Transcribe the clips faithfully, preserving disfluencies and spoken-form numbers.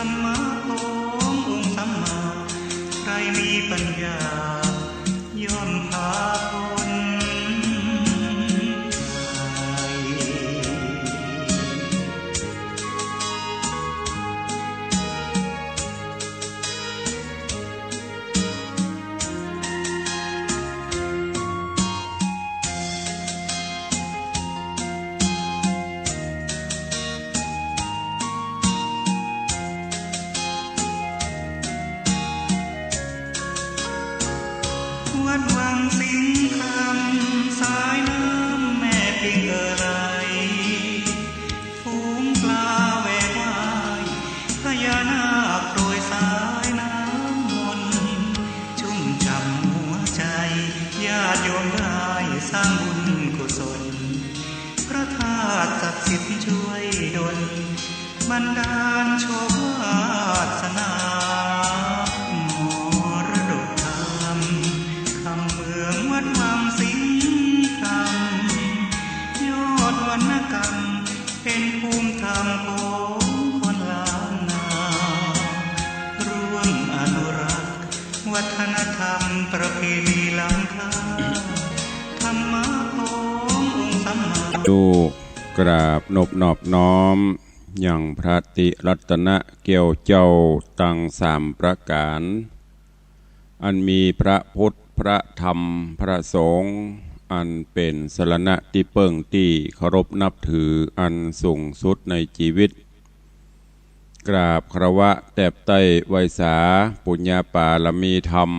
รรมะขององค์สัมมา ใครมีปัญญา ย่อมพาพ้นภัย วัดวังสิงห์คำ สายน้ำแม่ปิงเอ่อไหล ฝูงปลาแหวกว่าย พญานาคโปรยสายน้ำมนต์ ชุ่มฉ่ำหัวใจ ญาติโยมได้สร้างบุญกุศล พระธาตุศักดิ์สิทธิ์ช่วยดล บันดาลโชควาสนา มรดกธรรม คำเมืองวัดวังสิงห์คำ ยอดวรรณกรรม เป็นภูมิธรรมของคนล้านนา ร่วมอนุรักษ์วัฒนธรรมประเพณีล้ำค่า ธรรมะขององค์สัมมา ลูกกราบนบนอบน้อม ยังพระติรัตนะแก้วเจ้าตังสามประก๋าน อันมีพระพุทธ พระธรรม พระสงฆ์ อันเป๋นสรณะตี้เปิ้งตี้เคารพนับถืออันสูงสุดในจีวิต กราบคารวะแตบไต้ไหว้สาปุญญาปารมีธรรม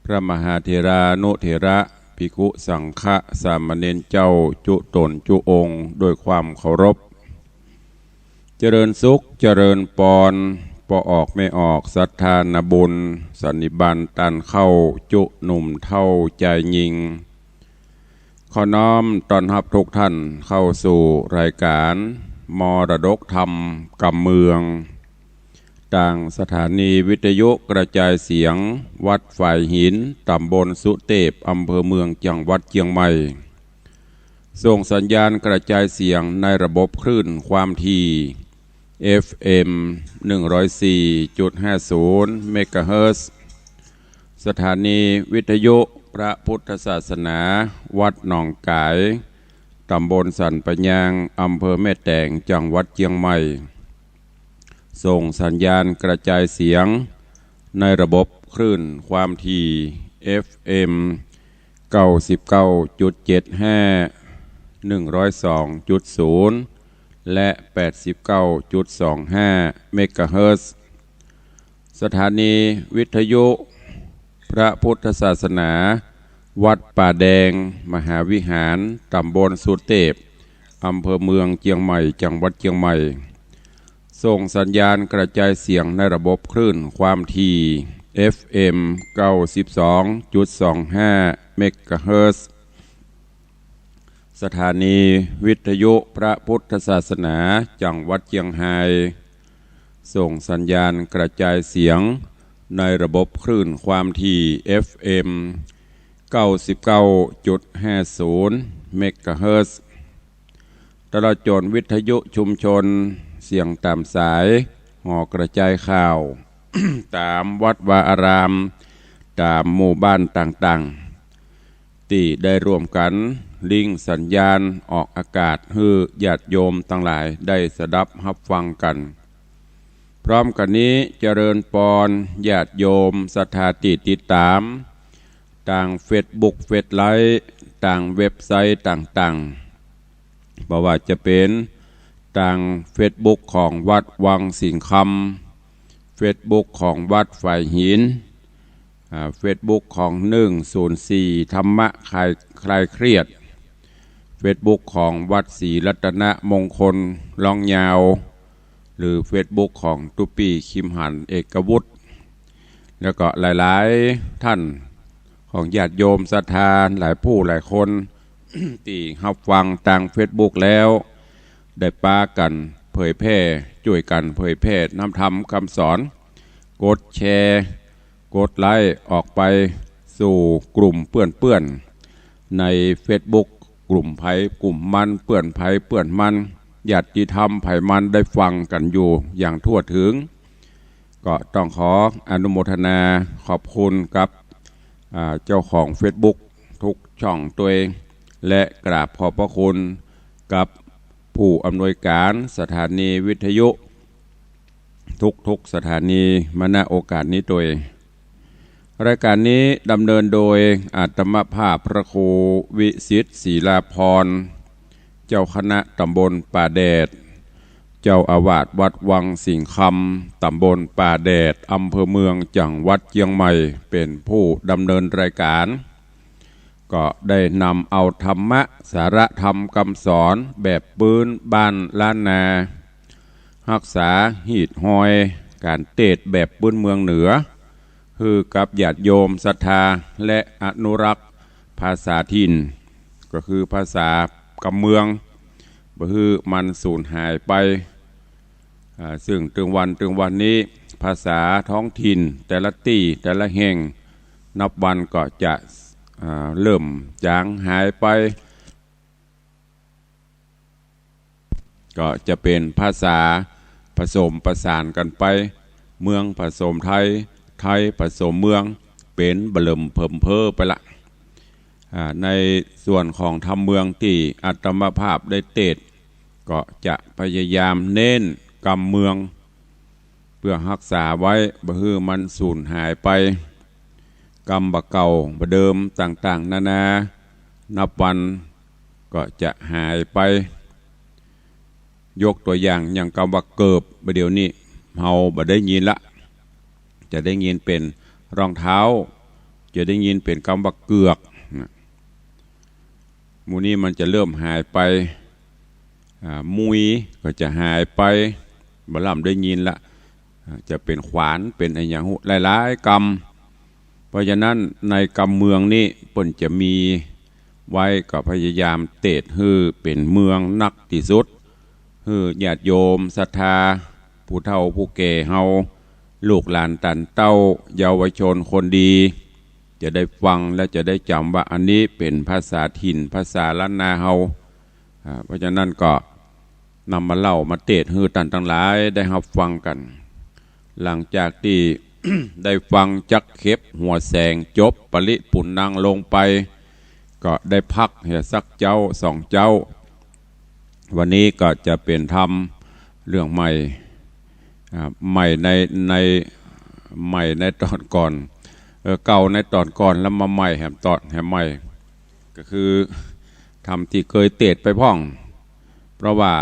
พระมหาเถรานุเถระ ภิกขุสังฆะ สามเณรเจ้าจุ๊ต๋นจุ๊องค์ ด้วยความเคารพ เจริญสุข เจริญปอน ป้อออกแม่ออก ศรัทธานาบุญ สันนิบาตต้านเข้า จุ๊หนุ่มเฒ่าจายญิง ขอน้อมต้อนฮับทุกท่านเข้าสู่รายก๋านมรดกธรรมกำเมือง ตางสถานีวิทยุกระจายเสียงวัดฝายหิน ต๋ำบลสุเตพ อำเภอเมือง จังหวัดเจียงใหม่ ส่งสัญญาณกระจายเสียงในระบบคลื่นความถี่ เอฟเอ็ม หนึ่งร้อยสี่จุดห้าศูนย์ เมกะเฮิรตซ์ สถานีวิทยุพระพุทธศาสนา วัดหนองก๋าย ต๋ำบลสันป่ายาง อำเภอแม่แตง จังหวัดเจียงใหม่ ส่งสัญญาณกระจายเสียงในระบบคลื่นความถี่ เอฟเอ็ม เก้าสิบเก้าจุดเจ็ดห้า หนึ่งร้อยสองจุดศูนย์ และ แปดสิบเก้าจุดสองห้า เมกะเฮิรตซ์ สถานีวิทยุพระพุทธศาสนา วัดป่าแดงมหาวิหาร ต๋ำบลสุเตพ อำเภอเมือง เจียงใหม่ จังหวัดเจียงใหม่ ส่งสัญญาณกระจายเสียงในระบบคลื่นความถี่ เอฟเอ็ม เก้าสิบสองจุดสองห้า เมกะเฮิรตซ์ สถานีวิทยุพระพุทธศาสนา จังหวัดเจียงฮาย ส่งสัญญาณกระจายเสียงในระบบคลื่นความถี่ เอฟเอ็ม เก้าสิบเก้าจุดห้าศูนย์ เมกะเฮิรตซ์ ตลอดจ๋นวิทยุชุมชน เสียงต๋ามสาย หอกระจายข่าว ต๋ามวัดวาอาราม ต๋ามหมู่บ้านต่างๆ ตี้ได้ร่วมกั๋นลิงก์สัญญาณออกอากาศหื้อญาติโยมตังหลายได้สดับฮับฟังกั๋น พร้อมกั๋นนี้เจริญปอนญาติโยมศรัทธาตี้ติดต๋าม ตางเฟซบุ๊ก เฟซไลฟ์ ตางเว็บไซต์ต่างๆ บ่ว่าจะเป๋นตางเฟซบุ๊กของวัดวังสิงห์คำ เฟซบุ๊กของวัดฝายหิน อ่า เฟซบุ๊กของหนึ่งศูนย์สี่ ธรรมะคลาย คลายเครียด เฟซบุ๊กของวัดศรีรัตนมงคล ร้องยาว หรือเฟซบุ๊กของตุ๊ปี้ คิมหัน เอกวุฒิ แล้วก็หลายๆ ท่านของญาติโยมศรัทธาหลายผู้หลายคน ตี้ฮับฟังตางเฟซบุ๊กแล้ว ได้ปากั๋นเผยแพร่ จ้วยกั๋นเผยแพร่นำธรรมกำสอน กดแชร์ กดไลก์ออกไปสู่กลุ่มเปื้อนๆ ในเฟซบุ๊ก กลุ่มใผกลุ่มมัน เปื้อนใผเปื้อนมัน ญาติธรรมใผมันได้ฟังกั๋นอยู่อย่างทั่วถึง ก็ต้องขออนุโมทนาขอบคุณกับ อ่า เจ้าของเฟซบุ๊กทุกช่องตวย และกราบขอบพระคุณกับผู้อำนวยการสถานีวิทยุทุกๆสถานีมา ณ โอกาสนี้ตวย รายการนี้ดำเนินโดยอาตมาภาพพระครูวิสิทธิ์ ศิลาภรณ์ เจ้าคณะตำบลป่าแดด เจ้าอาวาสวัดวังสิงห์คำ ตำบลป่าแดด อำเภอเมือง จังหวัดเจียงใหม่ เป๋นผู้ดำเนินรายการ ก็ได้นำเอาธรรมะ สาระธรรมกำสอนแบบปื้นบ้านล้านนา ฮักษาฮีตฮอยก๋านเตสน์แบบปื้นเมืองเหนือ หื้อกับญาติโยมศรัทธา และอนุรักษ์ภาษาถิ่น ก็คือภาษากำเมือง บ่หื้อมันสูญหายไป อ่า ซึ่งตึงวัน ตึงวันนี้ภาษาท้องถิ่นแต่ละตี้แต่ละแห่ง นับวันก็จะ อ่า เริ่มจางหายไป ก็จะเป๋นภาษาผสมประสานกั๋นไป เมืองผสมไทย ไทยผสมเมือง เป๋นบ่าเริ่มเผิมเพ้อไปละ อ่า ในส่วนของธรรมเมืองตี้อาตมาภาพได้เตสน์ ก็จะพยายามเน้นกำเมือง เปื้อฮักษาไว้บ่หื้อมันสูญหายไป กำบ่าเก่าบ่าเดิมต่างๆนานา นับวันก็จะหายไป ยกตั๋วอย่าง อย่างกำว่าเกิบ บ่าเดี่ยวนี้เฮาบ่ได้ยินละ จะได้ยินเป๋นรองเท้า จะได้ยินเป๋นกำว่าเกือกนะ หมู่นี้มันจะเริ่มหายไป อ่า มุยก็จะหายไป บ่ล่ำได้ยินละ อ่า จะเป๋นขวาน เป๋นอะหยังฮู้ หลายๆกำ เพราะฉะนั้นในกำเมืองนี้เปิ้นจะมีไว้ ก็พยายามเตสน์หื้อเป๋นเมืองนักตี้สุด หื้อญาติโยมศรัทธา ผู้เฒ่าผู้แก่เฮา ลูกหลานต้านเต้า เยาวชนคนดี จะได้ฟังและจะได้จ๋ำว่าอันนี้เป๋นภาษาถิ่น ภาษาล้านนาเฮา อ่า เพราะฉะนั้นก็นำมาเล่ามาเตสน์หื้อต้านตังหลายได้ฮับฟังกั๋น หลังจากตี้ ได้ฟังจักเข็บหัวแสงจบปริปุณณังลงไป ก็ได้พักเหียสักเจ๊าสองเจ๊า วันนี้ก็จะเป๋นธรรมเรื่องใหม่ อ่า ใหม่ใน ใน ใหม่ในต๋อนก่อน เออ เก่าในต๋อนก่อนแล้วมาใหม่แหมต๋อนแหมใหม่ ก็คือธรรมตี้เกยเตสน์ไปพ่อง เพราะว่า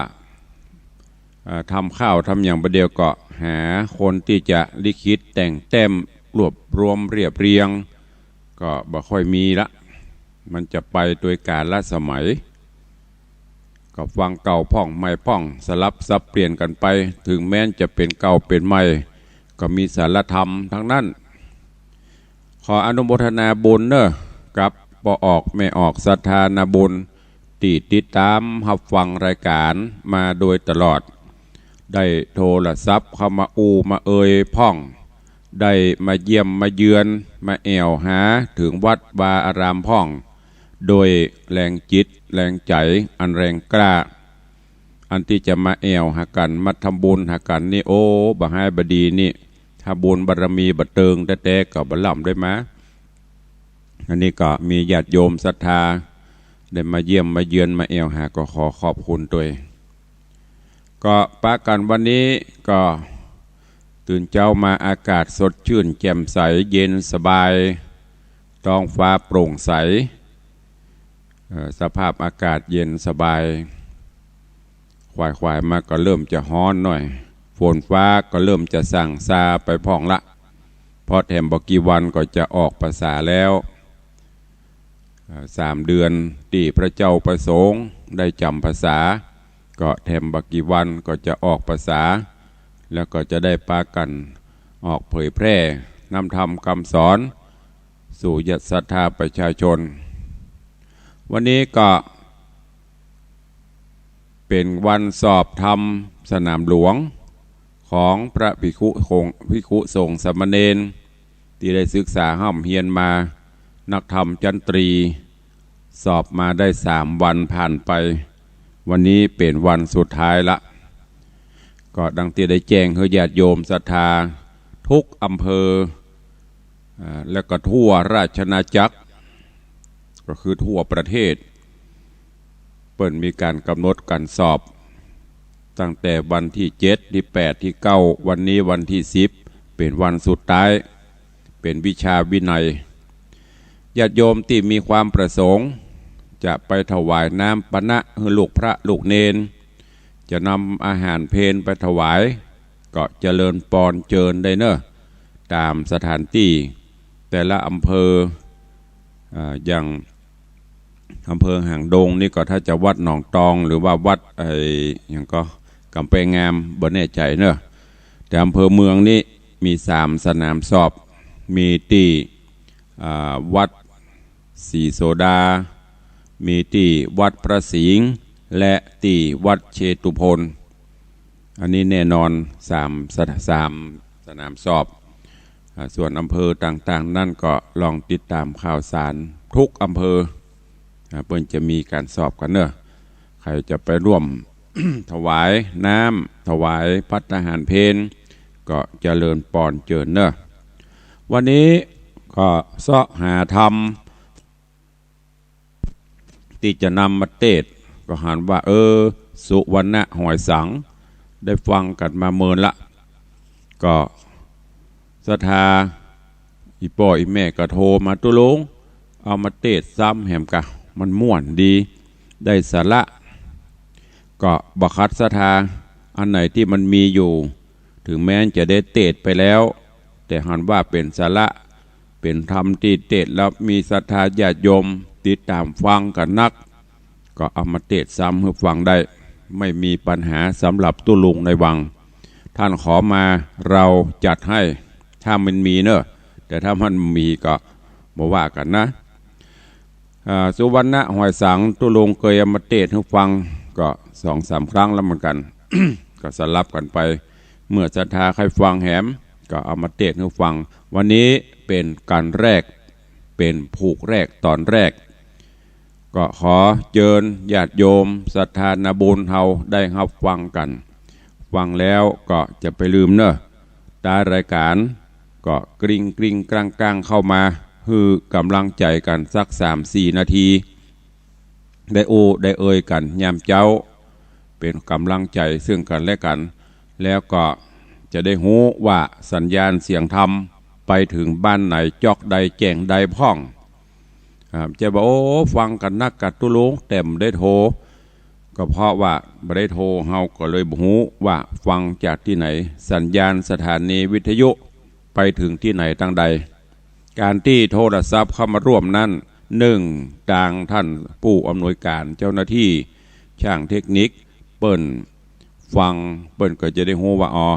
เอ่อ ธรรมข้าวธรรมหยังบ่าเดี่ยวก็หาคนตี้จะลิขิตแต่งแต้มรวบรวมเรียบเรียง ก็บ่ค่อยมีละ มันจะไปตวยกาลสมัย ก็ฟังเก่าพ่องใหม่พ่อง สลับสับเปลี่ยนกั๋นไป ถึงแม้นจะเป๋นเก่าเป๋นใหม่ ก็มีสาระธรรมตังนั้น ขออนุโมทนาบุญเน่อ กับป้อออกแม่ออกศรัทธานาบุญ ตี้ติดต๋ามฮับฟังรายก๋านมาโดยตลอด ได้โทรศัพท์เข้ามาอู้มาเอ่ยพ่อง ได้มาเยี่ยมมาเยือน มาแอ่วหาเถิงวัดวาอารามพ่อง โดยแรงจิตแรงใจ๋อันแรงกล้า อันตี้จะมาแอ่วหากั๋น มาทำบุญหากั๋นนี่ โอ้ บ่ฮ้ายบ่ดีนี่ ถ้าบุญบารมีบ่เติงแต๊ๆ ก็บ่ล่ำได้มา อันนี้ก็มีญาติโยมศรัทธา ได้มาเยี่ยมมาเยือนมาแอ่วหา ก็ขอขอบคุณตวย ก็ปะกั๋นวันนี้ก็ตื่นเจ๊ามาอากาศสดชื่นแจ่มใสเย็นสบาย ท้องฟ้าโปร่งใส เอ่อ สภาพอากาศเย็นสบาย ขวายๆ มาก็เริ่มจะฮ้อนหน่อย ฝนฟ้าก็เริ่มจะสั่งซาไปพ่องละ เพราะแถมบ่กี่วันก็จะออกพรรษาแล้ว เอ่อ สามเดือนตี้พระเจ้าประสงค์ได้จ๋ำพรรษา ก็แถมบ่กี่วันก็จะออกพรรษา แล้วก็จะได้ปากั๋นออกเผยแพร่นำธรรมคำสอน สู่ญาติศรัทธาประชาชน วันนี้ก็เป๋นวันสอบธรรมสนามหลวงของพระภิกขุสงฆ์ ภิกขุสงฆ์สามเณร ตี้ได้ศึกษาฮ่ำเฮียนมา นักธรรมจั้นตรี สอบมาได้สามวันผ่านไป วันนี้เป๋นวันสุดท้ายละ ก็ดังตี้ได้แจ้งหื้อญาติโยมศรัทธากู้อำเภอ อ่า แล้วก็ทั่วราชอาณาจักร ก็คือทั่วประเทศ เปิ้นมีก๋านก๋ำหนดก๋านสอบ ตั้งแต่วันตี้เจ็ด ตี้แปด ตี้เก้า วันนี้วันตี้สิบ เป๋นวันสุดท้าย เป๋นวิชาวินัย ญาติโยมตี้มีความประสงค์ จะไปถวายน้ำปานะหื้อลูกพระลูกเณร จะนำอาหารเพลไปถวาย ก็เจริญปอนเจิญได้เน่อ ต๋ามสถานตี้ แต่ละอำเภอ อ่า อย่างอำเภอหางดงนี่ก็ถ้าจะวัดหนองตอง หรือว่าวัดไอ้หยังก็ก๋ำแปงงาม บ่แน่ใจ๋เน่อ แต่อำเภอเมืองนี่มีสามสนามสอบ มีตี้ อ่า วัดศรีโสดา มีตี้วัดพระสิงห์ และตี้วัดเชตุพน อันนี้แน่นอนสามสถ- สามสนามสอบ อ่า ส่วนอำเภอต่างๆ นั้นก็ลองติดต๋ามข่าวสารกู้อำเภอ อ่า เปิ้นจะมีก๋านสอบกั๋นเน่อ ใผจะไปร่วม ถวายน้ำ ถวายภัตตาหารเพล ก็เจริญปอนเจิญเน่อ วันนี้ก็เซาะหาธรรม ตี้จะนำมาเตสน์ ก็หันว่า เออ สุวรรณหอยสัง ได้ฟังกั๋นมาเมินละ ก็ศรัทธา อี่ป้ออี่แม่ก็โทรมา ตุ๊ลุง เอามาเตสน์ซ้ำแหมกะ มันม่วนดี ได้สาระ ก็บ่ขัดศรัทธา อันไหนตี้มันมีอยู่ เถิงแม้นจะได้เตสน์ไปแล้ว แต่หันว่าเป๋นสาระ เป๋นธรรมตี้เตสน์แล้วมีศรัทธาญาติโยมติดต๋ามฟังกั๋นนัก ก็เอามาเตสน์ซ้ำหื้อฟังได้ ไม่มีปัญหาสำหรับตุ๊ลุงในวัง ท่านขอมาเราจัดให้ ถ้ามันมีเน่อ แต่ถ้ามันบ่มีก็บ่ว่ากั๋นนะ อ่า สุวรรณหอยสัง ตุ๊ลุงเกยเอามาเตสน์หื้อฟัง ก็สองสามครั้งแล้วเหมือนกั๋น ก็สลับกั๋นไป เมื่อศรัทธาใค่ฟังแหม ก็เอามาเตสน์หื้อฟัง วันนี้เป๋นก๋านแรก เป๋นผูกแรกต๋อนแรก ก็ขอเจิญญาติโยมศรัทธานาบุญเฮาได้ฮับฟังกั๋น ฟังแล้วก็จะไปลืมเน่อ ต๊ายรายก๋าน ก็กริ้งกริ้งกร้างกร้างเข้ามา หื้อก๋ำลังใจ๋กั๋นสักสามสี่นาที ได้อู้ได้เอ่ยกั๋นยามเจ๊า เป๋นก๋ำลังใจ๋เซิ่งกั๋นและกั๋น แล้วก็จะได้ฮู้ว่าสัญญาณเสียงธรรมไปเถิงบ้านไหน จ๊อกใดแจ่งใดพ่อง อ่า จะบอก โอ้ ฟังกั๋นนักกั๋นตุ๊ลุง แต่บ่ได้โทร ก็เพราะว่าบ่ได้โทร เฮาก็เลยบ่ฮู้ว่าฟังจากตี้ไหน สัญญาณสถานีวิทยุไปเถิงตี้ไหนตางใด ก๋านตี้โทรศัพท์เข้ามาร่วมนั้น นึ่ง ตางท่านผู้อำนวยก๋าน เจ้าหน้าตี้ ช่างเทคนิค เปิ้นฟัง เปิ้นก็จะได้ฮู้ว่า อ๋อ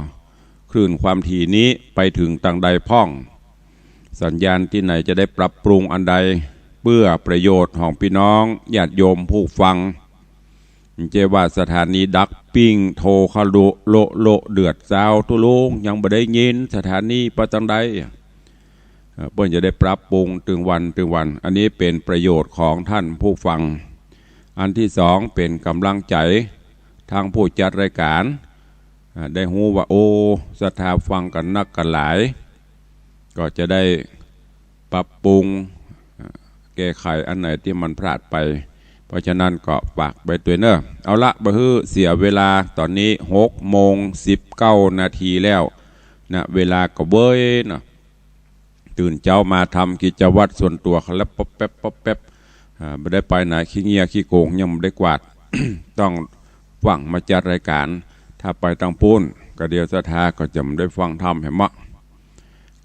คลื่นความถี่นี้ไปเถิงตางใดพ่อง สัญญาณตี้ไหนจะได้ปรับปรุงอันใด เปื้อประโยชน์ของปี้น้องญาติโยมผู้ฟัง บ่ใจ้ว่าสถานีดักปิ้งโทรเข้าโละโละโละเดือดซาว ตุ๊ลุง ยังบ่ได้ยิน สถานีไปตางใด เอ่อ เปิ้นจะได้ปรับปรุงตึงวันตึงวัน อันนี้เป๋นประโยชน์ของท่านผู้ฟัง อันตี้สอง เป๋นก๋ำลังใจ๋ ตางผู้จัดรายก๋าน อ่า ได้ฮู้ว่า โอ้ ศรัทธาฟังกั๋นนักกั๋นหลาย ก็จะได้ปรับปรุง อ่า แก้ไขอันไหนตี้มันพลาดไป เพราะฉะนั้นก็ฝากไปตวยเน่อ เอาละ บ่หื้อเสียเวลา ต๋อนนี้หกโมงสิบเก้านาทีแล้วนะ เวลาก็เว้ยเนาะ ตื่นเจ๊ามาทำกิจวัตรส่วนตั๋วแล้วป๊อบแป๊บป๊อบแป๊บ อ่า บ่ได้ไปไหน ขี้เงี้ยขี้โกง ยังบ่ได้กวาด ต้องฟั่งมาจัดรายก๋าน ถ้าไปตางปู๊น ก็เดี๋ยวศรัทธาก็จะบ่ได้ฟังธรรมแหมเนาะ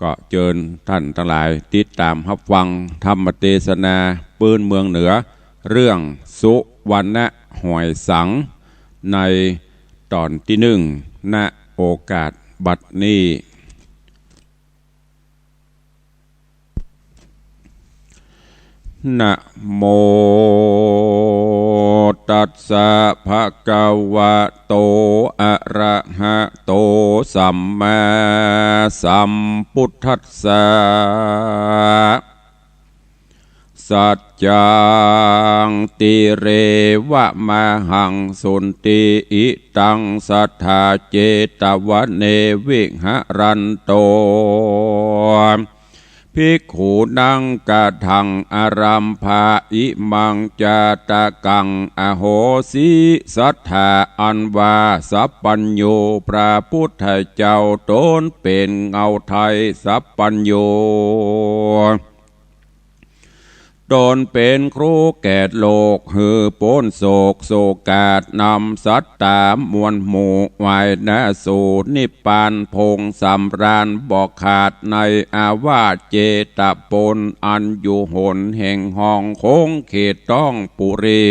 ก็เจิญต้านตังหลายติดต๋ามฮับฟังธรรมเตสนาปื๊นเมืองเหนือ เรื่องสุวรรณหอยสัง ในต๋อนตี้นึ่ง ณ โอกาสบัดนี้ นะโมตัสสะภะคะวะโต อะระหะโต สัมมาสัมพุทธัสสะ สัจจัง ติเรวะมหัง สุนติ อิตัง สัทธา เจตวะเน วิหะรันโต ภิกขุนัง กะถัง อารัมภา อิมัง จาตะกัง อโหสิ สัทธา อันว่าสัพพัญญู พระพุทธเจ้าต๋นเป๋นเงาไท้สัพพัญญู ต๋นเป๋นครูแก่โลก หื้อป๊นโศกโศกาด นำสัตต๋ามวลหมู่ ไหว้หน้าสู่นิพพาน พงสำราญบ่ขาด ในอาวาสเจตพล อันอยู่หนแห่งห้องคงเขตต้องปุรี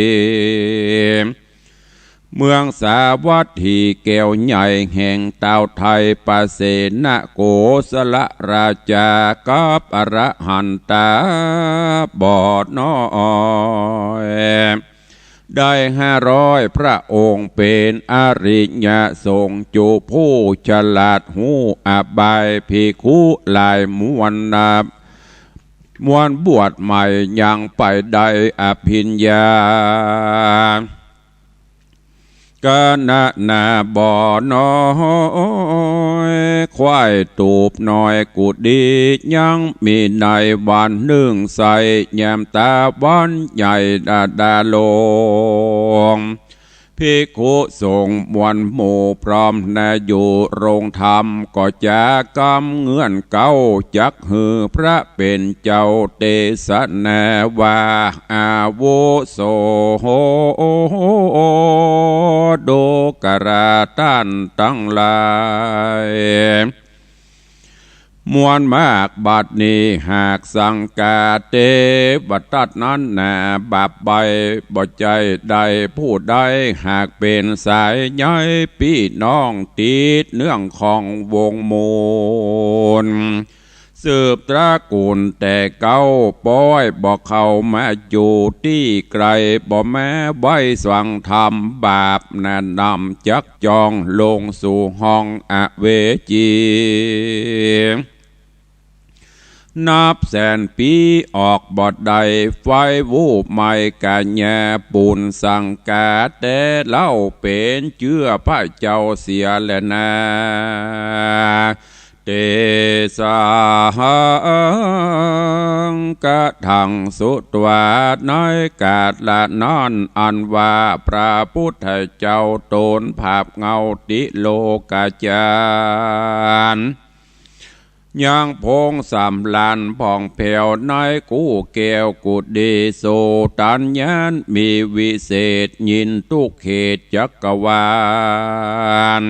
เมืองสาวัตถีแก้วใหญ่ แห่งต้าวไทยปเสนโกศลราชา กับอรหันตาบ่น้อย ได้ห้าร้อยพระองค์ เป๋นอริยสงฆ์ จุผู้ฉลาดฮู้อบาย ภิกขุหลายมวลนับ มวลบวชใหม่ยังไปได้อภิญญา คณะนาบ่น้อย ควายตูบน้อยกุดี ยังมีในวันนึ่งใส่ แยมตาวันใหญ่ดาดาลง ภิกขุสงฆ์มวลหมู่พร้อมนาอยู่โรงธรรม ก็จะกำเงื่อนเก๊า จักหื้อพระเป๋นเจ้าเตสนาว่า อาวุโส ดูกราต้านตังหลาย มวลมากบัดนี้ หากสังฆาเตวทัตนั้นนา บาปใบบ่ใจ้ได้ผู้ใด หากเป๋นสายใยปี้น้อง ติดเนื่องของวงศ์มูล สืบตระกูลแต่เก๊า ป้อยบ่เข้ามาอยู่ตี้ไก๋ บ่แม้ไหว้สังธรรม บาปนาหนำจักจ่อง ลงสู่ห้องอเวจี นับแสนปี๋ออกบ่ได้ ไฟวูบไหม้ก๋าแหย่ปูนสังฆา แต่เล่าเป๋นเจื้อพระเจ้าเสียแลนา เตสัง กะถัง สุตวา ในกาละนั้น อันว่าพระพุทธเจ้าต๋นผาบเงาติโลกาจารย์ ยังพงสำราญผ่องแผ้ว ในกู้แก้วกุดี โสตัญญาณมีวิเศษ ยินทุกเขตจักรวาล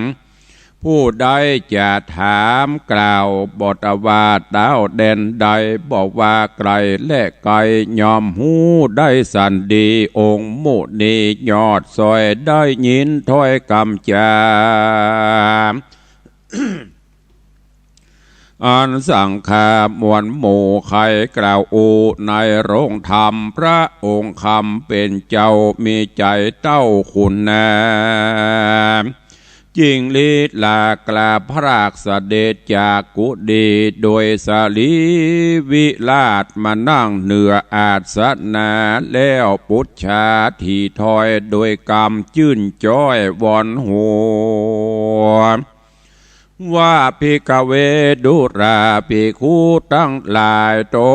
ผู้ใดจะถามกล่าว บ่ตะว่าต้าวแดนใด บ่ว่าไก๋และใก้ ย่อมฮู้ได้สันดี องค์มุนียอดซอย ได้ยินถ้อยกำจา อันสังฆามวลหมู่ใค่กล่าวอู้ ในโรงธรรม พระองค์คำเป๋นเจ้า มีใจ๋เต้าขุนนา จึงลีลากราบพรากเสด็จจากกุดี โดยสรีวิราชมานั่งเหนืออาสนะ แล้วปุจฉาถี่ถ้อย โดยกำจื้นจ๊อยวอนหัว ว่า ภิกขเว ดูราภิกขุตังหลาย ต๋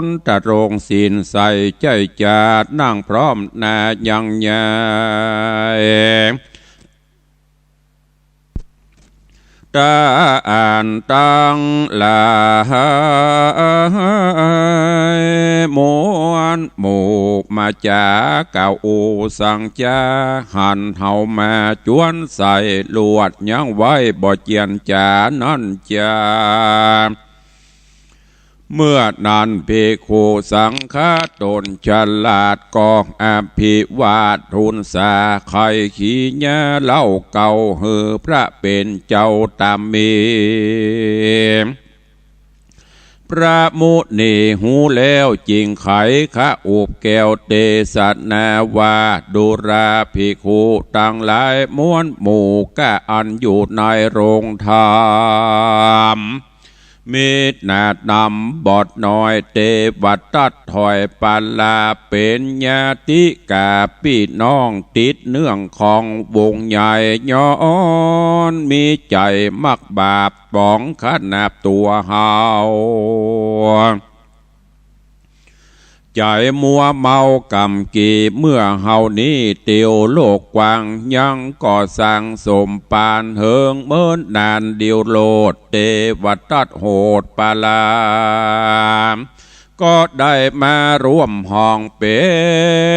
นตรงศีลใส่ ใจ้จะนั่งพร้อมหน้ายังใหญ่ ต้านตังหลาย มวลหมู่มาจ๋ากล่าวอู้สังจา หันเฮามาจวนใส่ ลวดยั้งไว้บ่เจียนจ๋านั้นจา เมื่อนั้นภิกขุสังฆะต๋นฉลาด ก็อภิวาททูลสา ใค่ขีญาเล่าเก่า หื้อพระเป๋นเจ้าต๋ามมี พระมุนีฮู้แล้วจึงไขขอุบแก้วเตสนาว่า ดูราภิกขุตังหลายมวลหมู่ก้า อันอยู่ในโรงธรรม มีหน้าดำบอดน้อย เตวทัตถอยปาลา เป๋นญาติกาปี้น้องติดเนื่องของวงศ์ใหญ่ ย้อนมีใจ๋มักบาปป๋องขนาบตั๋วเฮา ใจ๋มัวเมากำกี่ เมื่อเฮานี้เตียวโลกกว้าง ยังก่อสร้างสมปานเหิงเมินนานเดียวโลด เตวทัตโหดปาลา ก็ได้มาร่วมห้องเป๋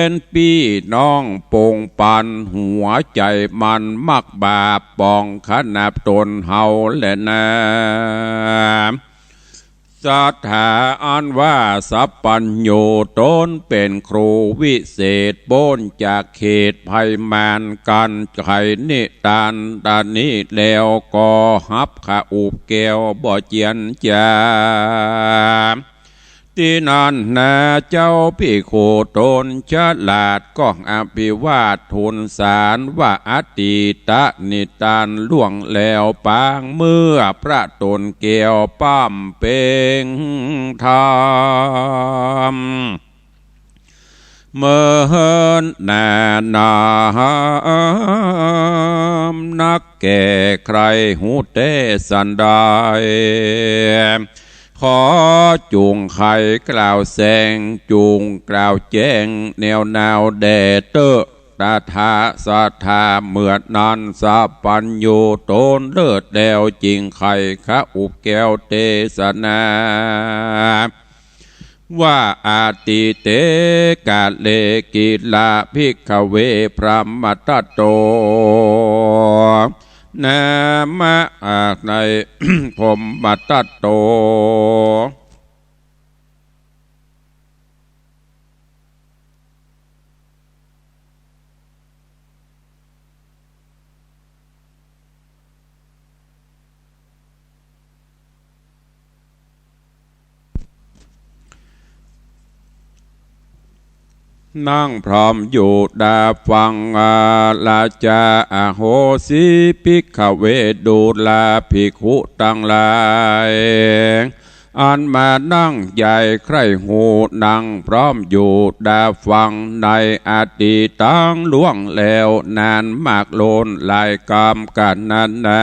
นปี้น้องปงปัน หัวใจ๋มันมักบาปป๋องขนาบต๋นเฮาแลนา ศาสดาอันว่าสัพพัญญู ต๋นเป๋นครูวิเศษ ป๊นจากเขตภัยมาร กั๋นไขนิตานตานี้แล้ว ก็ฮับขอุบแก้วบ่เจียนจ๋า ตี้นั้นนาเจ้าภิกขุต๋นฉลาด ก็อภิวาททูลสารว่า อตีตนิตานล่วงแล้วปาง เมื่อพระต๋นแก้วป้ำเป๊งธรรม เมินหน้าหนามนักแก่ ใคร่ฮู้แต๊สันใด ขอจุ่งไขกล่าวแสง จุ่งกล่าวแจ้งแนวหนาวแด่เต๊อะ ตถาศาสดา เมื่อนั้นสัพพัญญูต๋นเลิศแล้ว จึ่งไขขอุบแก้วเตสนา ว่า อติเตกะเลกิลาภิกขเวพรหมทัตโต นามะ อา ในพรหมทัตโต นั่งพร้อมอยู่ดาฟัง อา ราชา อโหสิ ภิกขเว ดูราภิกขุตังหลาย อันมานั่งใหญ่ใคร่ฮู้ นั่งพร้อมอยู่ดาฟัง ในอดีตตังล่วงแล้วนานมากล้นหลายกาลกั๋นนั้นนา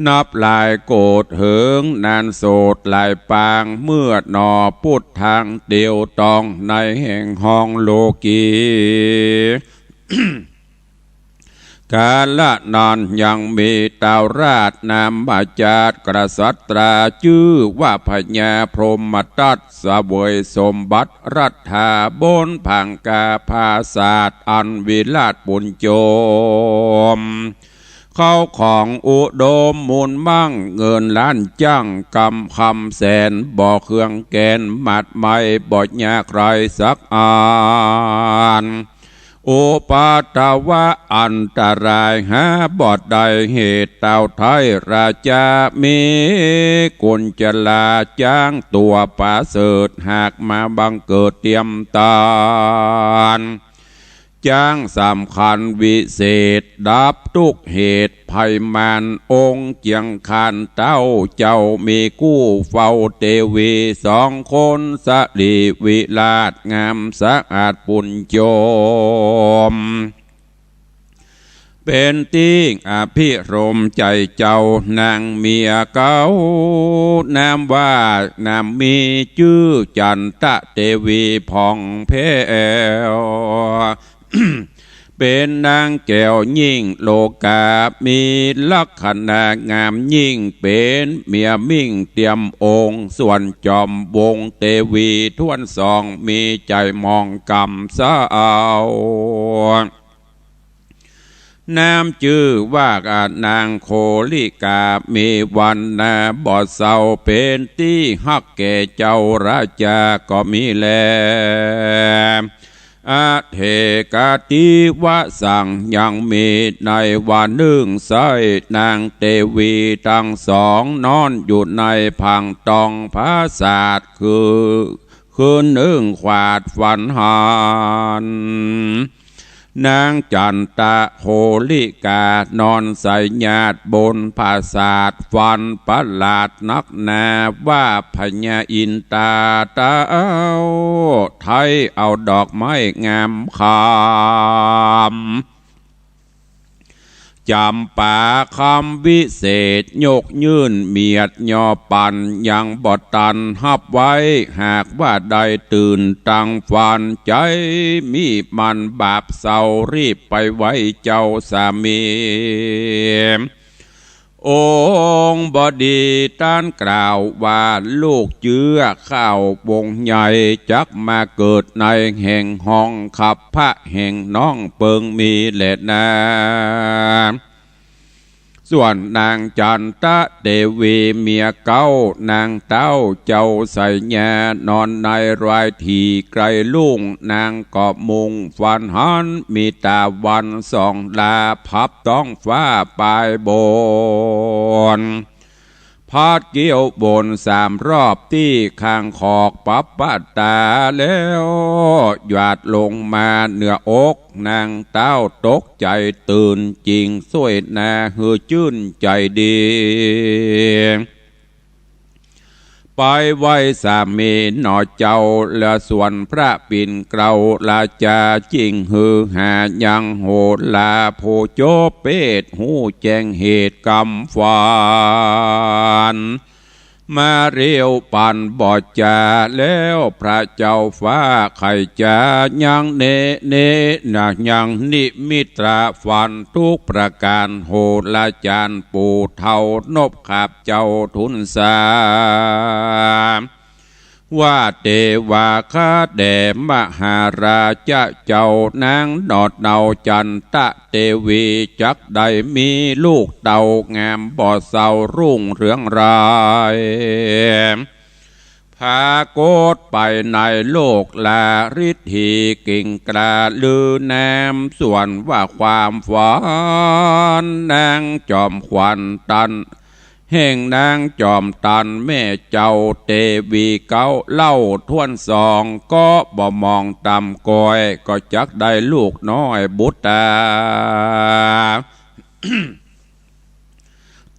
นับหลายโกฏเหิงนานโสดหลายปาง เมื่อหนอปุทธังเตียวต้องในแห่งห้องโลกี กาละนั้นยังมีท้าวราชนามจาตกษัตรา จื้อว่าพญาพรหมทัต เสวยสมบัติรัตถาบนผางกาผาสาทอันวิราชปุญโจม เข้าของอุดมมูลมั่ง เงินล้านจ้างกำคำแสน บ่อเครื่องแกนมัดไม้ บ่อยากไร้สักอัน อุปัทวะอันตรายหาบ่ได้เหตุเต้าไท้ ราชามีกุญจลา จ๊างตั๋วประเสริฐ หากมาบังเกิดเตียมตาน จ๊างสำคัญวิเศษ ดับทุกข์เหตุภัยมาร องค์เจียงคานเต้า เจ้ามีกู้เฝ้าเตวีสองคน สะหลีวิราชงามสะอาดปุญโจม เป๋นตี้อภิรมย์ใจ๋เจ้า นางเมียเก๊า นามว่านามมี จื้อจันตะเตวีผ่องแผ้ว เป๋นนางแก้วยิ่งโลกา มีลักษณะงามยิ่ง เป๋นเมียมิ่งเตียมองค์ ส่วนจอมวงเตวีถ้วนสอง มีใจ๋หมองกำเศร้า นามจื้อว่านางโคลิกา มีวรรณะบ่เศร้า เป๋นตี้ฮักแก่เจ้าราชาก็มีแล อเถกะติวสัง ยังมีในวันนึ่ง ใส้นางเตวีตังสอง นอนอยู่ในผางตองผาสาท คือ คืนนึ่งขวาดฝันหัน นางจันตะโคลิกา นอนใส่หยาดบนปราสาท ฝันประหลาดนักหนา ว่าพญาอินตาเต๊า ไท้เอาดอกไม้งามคำ จ๋ำปาคำวิเศษ ยกยื่นเมียดยอปัน ยังบ่ตันฮับไว้ หากว่าได้ตื่นตังฝัน ใจ๋มีมันบาปเศร้า รีบไปไหว้เจ้าสามี องค์บดีต้านกล่าวว่า ลูกเจื้อข้าวงใหญ่ จักมาเกิดในแห่งห้องคับพระแห่งน้องเปิงมีแลนา ส่วนนางจันตะเตวีเมียเก๊า นางเต๊าเจ้าไสยา นอนในรายถี่ใกล้ลุ่ง นางก็มุ่งฝันหัน มีต๋าวันส่องลา พับต๊องฟ้าปายบน พัดเกี้ยวบนสามรอบ ตี้ข้างขอกปับปะต๋า แล้วหยาดลงมาเหนืออก นางเต๊าตกใจ๋ตื่น จึงซ่วยนาหื้อจื้นใจ๋ดี ไปไหว้สามีหน่อเจ้า และส่วนพระปิ่นเกล้าราจา จึงหื้อหายังโหรา ผู้โจบเปตรฮู้แจ้งเหตุกำฝัน มาเร็วปันบ่จา แล้วพระเจ้าฟ้าไขจ๋า ยังเนเนนะยังนิมิตราฝันทุกประก๋าน โหราจ๋ารย์ปู่เฒ่านพขับเจ้าทูลสา ว่าเตวาข้าแด่มหาราชะเจ้า นางหนอดเนาจันตะเตวี จักได้มีลูกเต้างามบ่เศร้ารุ่งเรืองราย ผากฏไปในโลกลา ฤทธีกิ่งกล้าลือนาม ส่วนว่าความฝันนางจอมขวัญตัน แห่งนางจอมตันแม่เจ้าเตวีเก๊า เล่าถ้วนสอง ก็บ่มองต่ำก้อย ก็จักได้ลูกน้อยบุตรา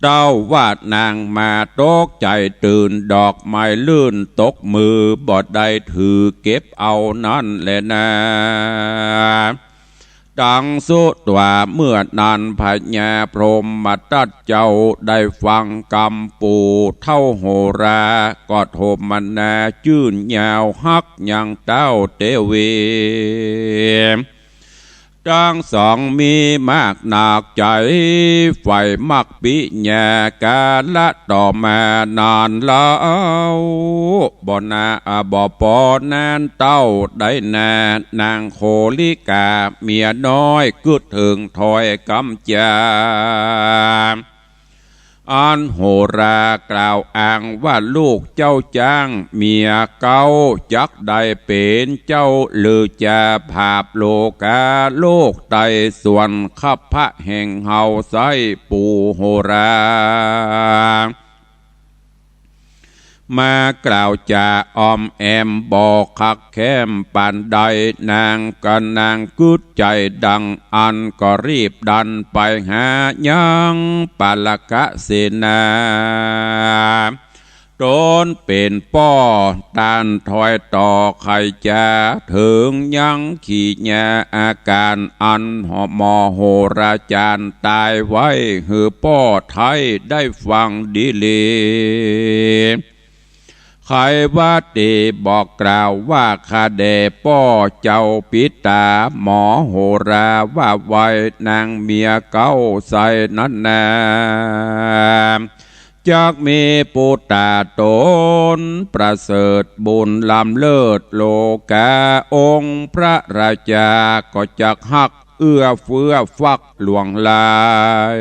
เต้าว่านางมาตกใจ๋ตื่น ดอกไม้ลื่นตกมือ บ่ได้ถือเก็บเอานั้นแลนา ตังสุตวา เมื่อนั้นพญาพรหมทัตเจ้า ได้ฟังกำปู่เฒ่าโหรา ก็โทมนาจื้นยาวฮักยังเต้าเตวี ตังสองมีมากหนักใจ๋ ใฝ่มักปิญญา กาละต่อมานานแล้ว บ่นาบ่ปอนานเต้าได้นา นางโคลิกาเมียน้อย กึ๊ดเถิงถ้อยกำจา อันโหรากล่าวอ้างว่า ลูกเจ้าจ๊างเมียเก๊า จักได้เป๋นเจ้าลือจา ผาบโลกาโลกไต ส่วนคับพระแห่งเฮาไส้ปู่โหรา มากล่าวจาอ้อมแอมบ่คักแคมปานใด นางก็นางกึ๊ดใจ๋ดังอั้น ก็รีบดันไปหายังปาลกะเสนา ต๋นเป๋นป้อต้านถ้อยต่อไขจ๋า เถิงยังขีญาอาก๋านอันหมอโหราจ๋ารย์ต๋ายไว้ หื้อป้อไท้ได้ฟังดีหลี ไขวาตีบอกกล่าวว่า ข้าแด่ป้อเจ้าปิตาหมอโหราว่าไว้ นางเมียเก๊าไส้นั้นนา จักมีปุตตาต๋นประเสริฐบุญล้ำเลิศโลกา องค์พระราชาก็จักฮักเอื้อเฟื้อฟักหลวงหลาย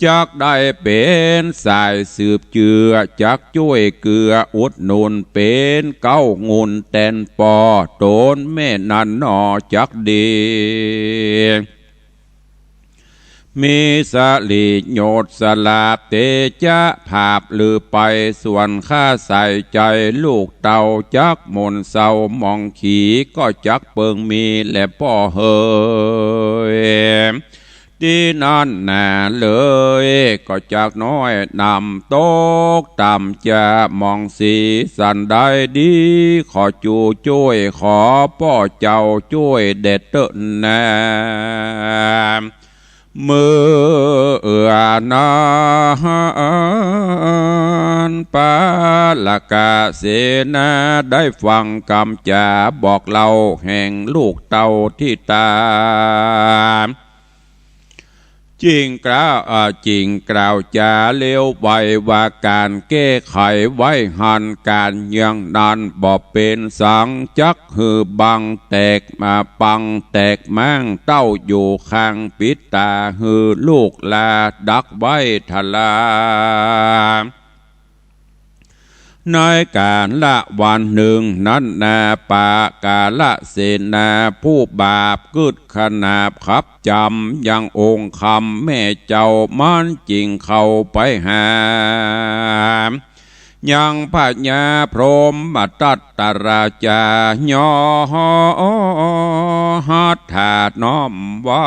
จักได้เป๋นสายสืบเจื้อ จักจ้วยเกื้ออุดหนุน เป๋นเก๊างุ่นแตนป้อต๋นแม่นั้นหนอจักดี มีสริโยชน์สลาเตจะผาบลือไป ส่วนข้าใส่ใจ๋ลูกเต้าจักหม่นเศร้าหมองขี ก็จักเปิงมีแลป้อเหย ตี้นั้นนาเลย ก็จักน้อยหนำตกต่ำจาหมองสี สันใดดีขอจูจ้วย ขอป้อเจ้าจ้วยแด่เต๊อะนา เมื่อนั้นปาละกะเสนาได้ฟังกำจ๋าบอกเล่าแห่งลูกเต้าทิตา จึงกล่าว เอ่อ จึงกล่าวจ๋าเลี้ยวไวว่าก๋านแก้ไขไว้หั้น ก๋านอย่างนั้นบ่เป๋นสัง จักหื้อบังแตกมา ปังแตกม้าง เต้าอยู่ข้างปิดต๋า หื้อลูกหล้าดักไว้ทะลา ในก๋าละวันนึ่งนั้นนา ปาละเสนาผู้บาปกึ๊ดขนาบขับจ๋ำยังองค์คำแม่เจ้า มันจึงเข้าไปหา ยังพญาพรหมทัตราจา ย้อหัตถาน้อมไหว้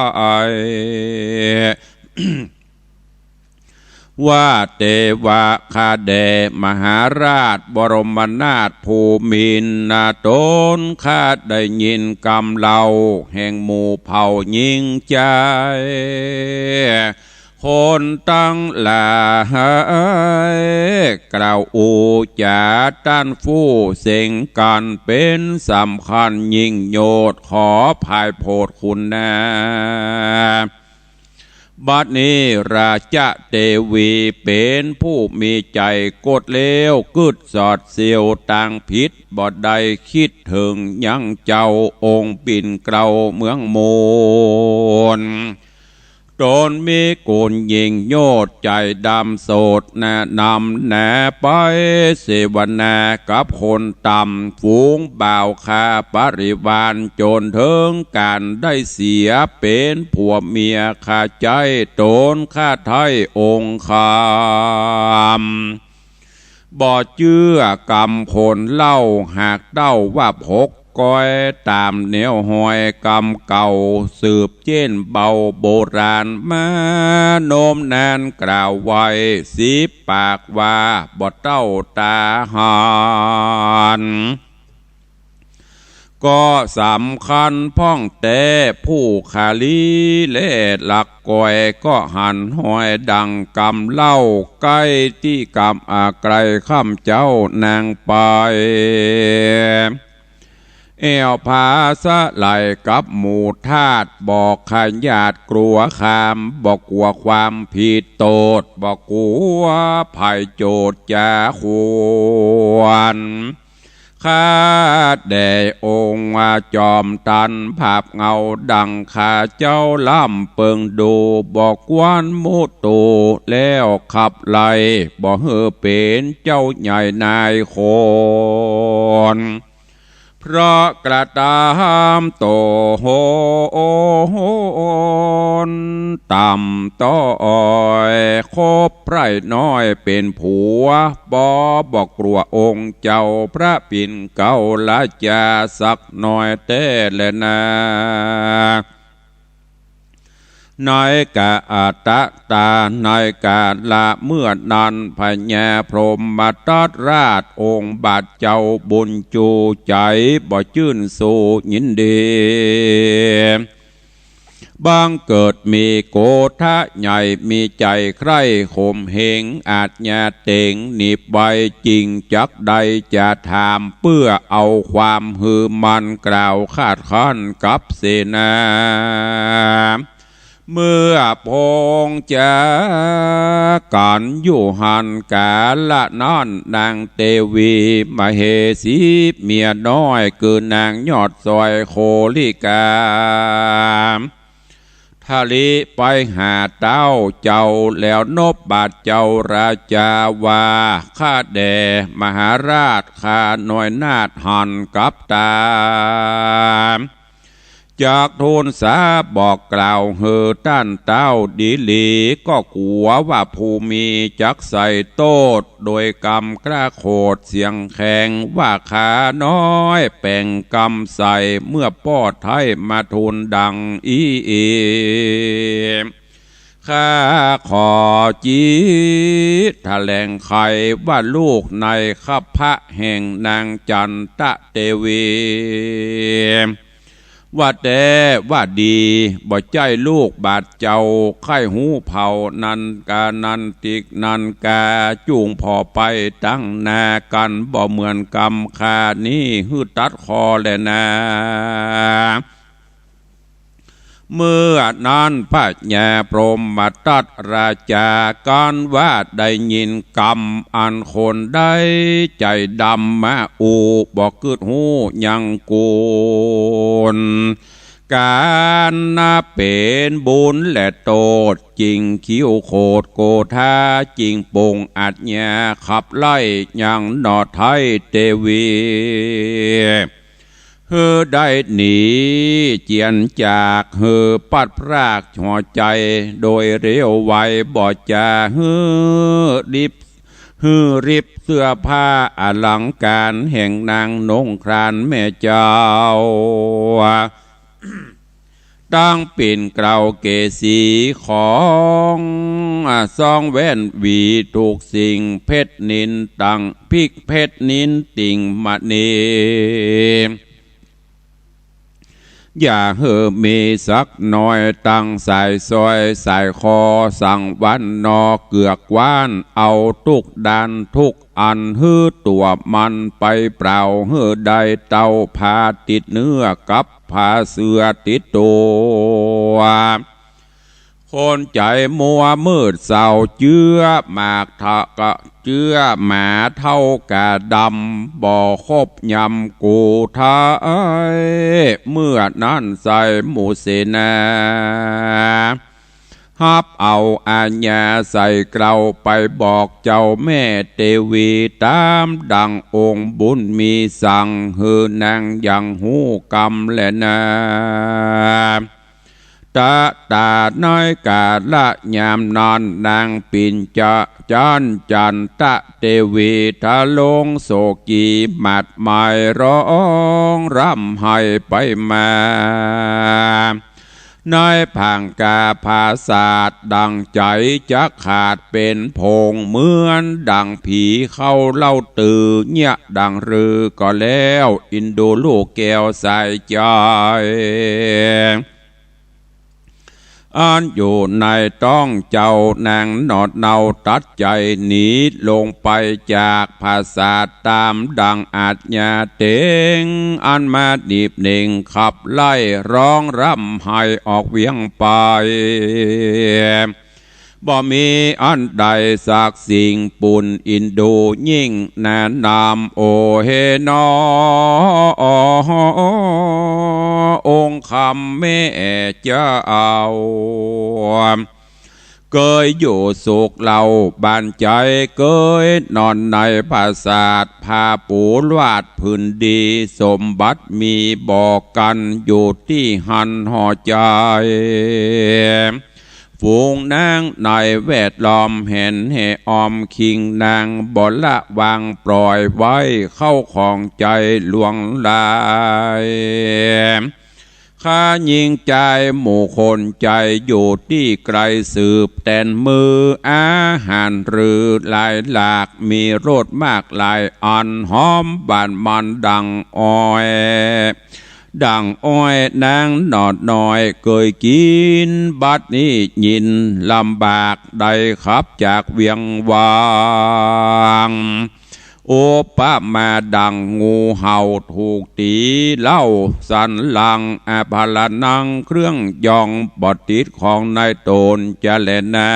ว่าเตวะ ข้าแด่มหาราชบรมนาถภูมินทร์ ตนข้าได้ยินกำเล่าแห่งหมู่เผ่าญิงจาย คนตังหลายกล่าวอู้จ๋าต้านฟู่เสียงกั๋นเป๋นสำคัญยิ่งโยชน์ ขอผายโผดคุณนา บัดนี้ราชเตวีเป๋นผู้มีใจ๋กดเลี้ยว กึ๊ดสอดเสี้ยวตางผิด บ่ได้กึ๊ดเถิงยังเจ้าองค์ปิ่นเกล้าเมืองมน ตนมีกุณยิ่งโยชน์ใจ๋ดำโสดแนะนำแหนไป เสวนากับคนต่ำ ฝูงบ่าวข้าบริวาร จ๋นเถิงก๋านได้เสียเป๋นผัวเมียข้าใจ๊ ตนข้าไท้องค์คำ บ่เจื้อกำคนเล่า หากเต้าว่าผกก้อย ต๋ามแนวฮอยกำเก่า สืบเจ๊นเบาโบราณมา โน้มนานกล่าวไว้สิบปากว่า บ่เต้าต๋าหัน ก็สำคัญพ่องแต๊ ผู้ขาลีและหลักก้อย ก็หันฮอยดังกำเล่า ใก้ตี้กำอาไกลค่ำเจ๊านางไป แอ่วผาสะไหลกับหมู่ทาส บ่ขยาดกลัวคาม บ่กลัวความผิดโตษ บ่กลัวภัยโจษจาขวน ข้าแด่องค์จอมตัน ผาบเงาดังข้าเจ้าล้ำเปิงดู บ่กวนมุตูแล้วขับไล่ บ่หื้อเป๋นเจ้าใหญ่นายคน เพราะกระตำโตนต่ำต้อย คบใผน้อยเป๋นผัว บ่บ่กลัวองค์เจ้าพระปิ่นเกล้าราชาสักหน่อยแต๊แลนา ในกาตะตา ในกาละเมื่อนั้น พญาพรหมทัตราชองค์บาทเจ้าบุญจู๋ใจ๋บ่จื้นสู้ยินดี บังเกิดมีโกธะใหญ่ มีใจ๋ใคร่ข่มเหง อาชญาเต๋งหนีบไว้ จึงจักได้จะถาม เปื้อเอาความหื้อมันกล่าวคาดคั้นกับเสนา เมื่อพงจากั๋นอยู่หั้นกาละนั้น นางเตวีมเหสีเมียน้อย คือนางยอดสร้อยโคลิกา ทะลิไปหาเต้าเจ้า แล้วนบบาทเจ้าราชาว่า ข้าแด่มหาราช ข้าน้อยนาถหันกับต๋า จักทูลสาบอกกล่าวหื้อต้านเต้าดีหลี ก็กั๋วว่าผู้มีจักใส่โต้ษ โดยกำกล้าโขดเสียงแข็ง ว่าข้าน้อยแป๋งกำใส่ เมื่อป้อไท้มาทูลดังอี้ ข้าขอจี๊ถะแหลงไขว่าลูกในคัพพะแห่งนางจันตะเตวี ว่าแต๊ว่าดี บ่ใจ้ลูกบาดเจ้า ใค่ฮู้เผ่านันกานันติกนันกา จุ่งผ่อไปตังหน้ากั๋น บ่เหมือนกำข้านี้ หื้อตัดคอแลนา เมื่อนั้นพญาพรหมทัตราชากั๋นว่าได้ยินกำอันคนได้ใจ๋ดำมาอู้ บ่กึ๊ดฮู้ยังกูล ก๋านนะเป๋นบุญและโต้ษ จิ่งคิ้วโขดโกธา จิ่งปงอาชญาขับไล่ยังหนอไท้เตวี หื้อได้หนีเจียนจาก หื้อปัดพรากหัวใจ๋ โดยเร็วไวบ่จา หื้อริบ หื้อริบเสื้อผ้าอลังก๋าน แห่งนางนุ่งครานแม่เจ้า ตังปิ่นเกล้าเกศรีของ อ่า ซองแว่นหวีทุกสิ่ง เพชรนิลต่างพิก เพชรนิลติ่งมณี อย่าหื้อมีสักหน่อย ตังสายสร้อยสายคอ สังวรรค์นอกเกือกว้าน เอาทุกด้านทุกอัน หื้อตั๋วมันไปเปล่า หื้อได้เต้าผ้าติดเนื้อกับ ผ้าเสื้อติดตั๋ว คนใจ๋มัวมืดเศร้า เจื้อหมากทะกะ เจื้อหมาเฒ่ากาดำ บ่คบยำกูไท้ เมื่อนั้นใส่หมู่เสนา ฮับเอาอาญาใส่เกล้า ไปบอกเจ้าแม่เตวี ต๋ามดังองค์บุญมีสั่ง หื้อนางยังฮู้กำแลนา ตะต๋าในกาละยามนั้น นางปิ่นจะจัน จันตะเตวี ทะลงโศกีหมัดไหม้ ร้องร่ำไห้ไปมา ในผางกาผาสาท ดั่งใจ๋จะขาดเป๋นผง เหมือนดั่งผีเข้าเล่าตื่น เยียะดั่งฤๅก็แล้ว อินดูลูกแก้วสายใจ๋ อันอยู่ในต๊องเจ้านางหนอดเนา ตัดใจ๋หนีลงไปจากผาสาท ต๋ามดั่งอาชญาเต๋ง อันมาหนีบเหน่งขับไล่ ร้องร่ำไห้ออกเวียงไป บ่มีอันใดสักสิ่ง ปุ้นอินดูยิ่งหน้านำ โอเฮหนอ องค์คำแม่เจ้า เกยอยู่สุขเล่าบานใจ๋ เกยนอนในผาสาท ผ้าปูลาดผืนดี สมบัติมีบ่กั๋น อยู่ตี้หั้นหอใจ๋ ฝูงนางในแวดล้อม แหนแห่ออมคิงนาง บ่ละวางปล่อยไว้ เข้าของใจ๋หลวงหลาย ข้าญิงจายหมู่คนใจ๋ อยู่ตี้ไก๋สืบแตนมือ อาหารหรือหลายหลาก มีรสมากหลายอัน หอมหวานมันดั่งอ้อย ดั่งอ้อย นางหนอดน้อยเกยกิ๋น บัดนี้ยินลำบาก ได้ขับจากเวียงวาง อุปมาดั่งงูเห่าถูกตี๋ เล่าสันหลัง อภรณังเครื่องยอง บ่ติดของในต๋นจะแลนา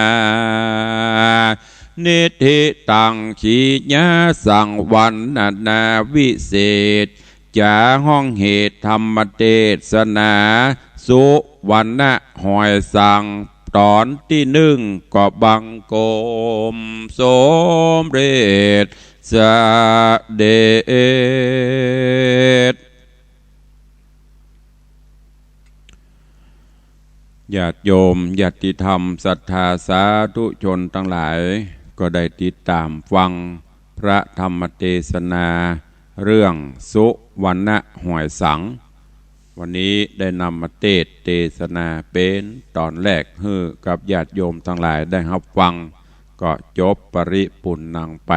นิทธิตัง ขีญาสังวรรณนาวิเศษ จ๋าห้องเหตุธรรมเตสนา สุวรรณะหอยสัง ต๋อนตี้นึ่ง ก็บังคมสมเร็จเสด็จ ญาติโยม ญาติธรรม ศรัทธาสาธุชนตังหลาย ก็ได้ติดต๋ามฟังพระธรรมเตสนาเรื่องสุวรรณหอยสัง วันนี้ได้นำมาเตสน์เตสนาเป๋นต๋อนแรกหื้อกับญาติโยมตังหลายได้ฮับฟัง ก็จบปริปุณณังไป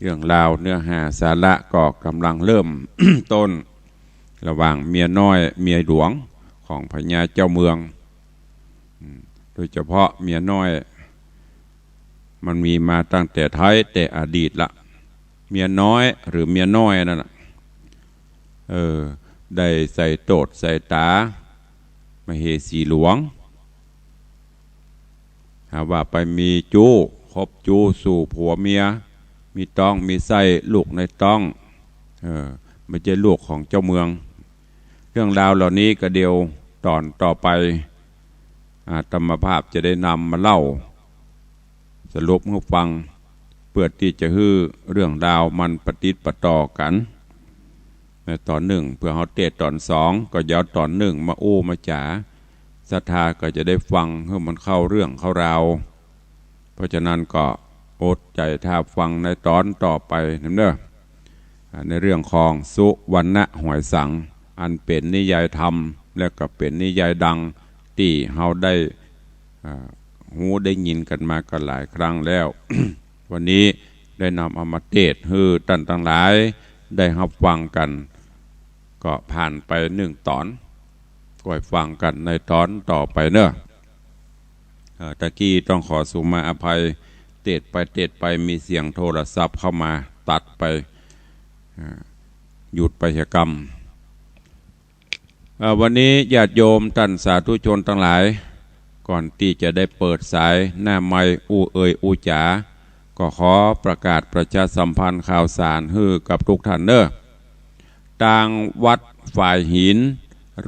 เรื่องราวเนื้อหาสาระก็ก่ำลังเริ่มต้น ระหว่างเมียน้อยเมียหลวงของพญาเจ้าเมือง อืม โดยเฉพาะเมียน้อย มันมีมาตั้งแต่ไท้แต่อดีตละ เมียน้อยหรือเมียน้อยนั่นน่ะ เออ ได้ใส่โตษใส่ต๋ามเหสีหลวง หาว่าไปมีจู๊ คบจู๊สู่ผัวเมีย มีต๊องมีไส้ลูกในต๊อง เออ บ่ใจ้ลูกของเจ้าเมือง เรื่องราวเหล่านี้ก็เดี๋ยวต๋อนต่อไป อาตมาภาพจะได้นำมาเล่า สรุปหื้อฟัง เปื้อตี้จะหื้อเรื่องราวมันปะติดปะต่อกั๋น ในต๋อนนึ่ง เปื้อเฮาเตสน์ต๋อนสอง ก็เยียะต๋อนนึ่งมาอู้มาจ๋า ศรัทธาก็จะได้ฟังหื้อมันเข้าเรื่องเข้าราว เพราะฉะนั้นก็อดใจ๋ถ้าฟังในต๋อนต่อไปนำเน่อ อ่า ในเรื่องของสุวรรณหอยสัง อันเป๋นนิยายธรรม และก็เป๋นนิยายดัง ตี้เฮาได้ อ่า ฮู้ได้ยินกั๋นมาก็หลายครั้งแล้ว วันนี้ได้นำเอามาเตสน์หื้อต้านตังหลายได้ฮับฟังกั๋น ก็ผ่านไปนึ่งต๋อน ก็ฟังกั๋นในต๋อนต่อไปเน่อ เอ่อ ตะกี้ต้องขอสุมาอภัย เตสน์ไปเตสน์ไปมีเสียงโทรศัพท์เข้ามาตัดไป อ่า หยุดไปเสียก่ำ เอ่อ วันนี้ญาติโยมต้านสาธุชนตังหลาย ก่อนตี้จะได้เปิดสายหน้าไมค์อู้เอ่ยอู้จ๋า ก็ขอประกาศประชาสัมพันธ์ข่าวสารหื้อกับทุกท่านเน่อ ตางวัดฝายหิน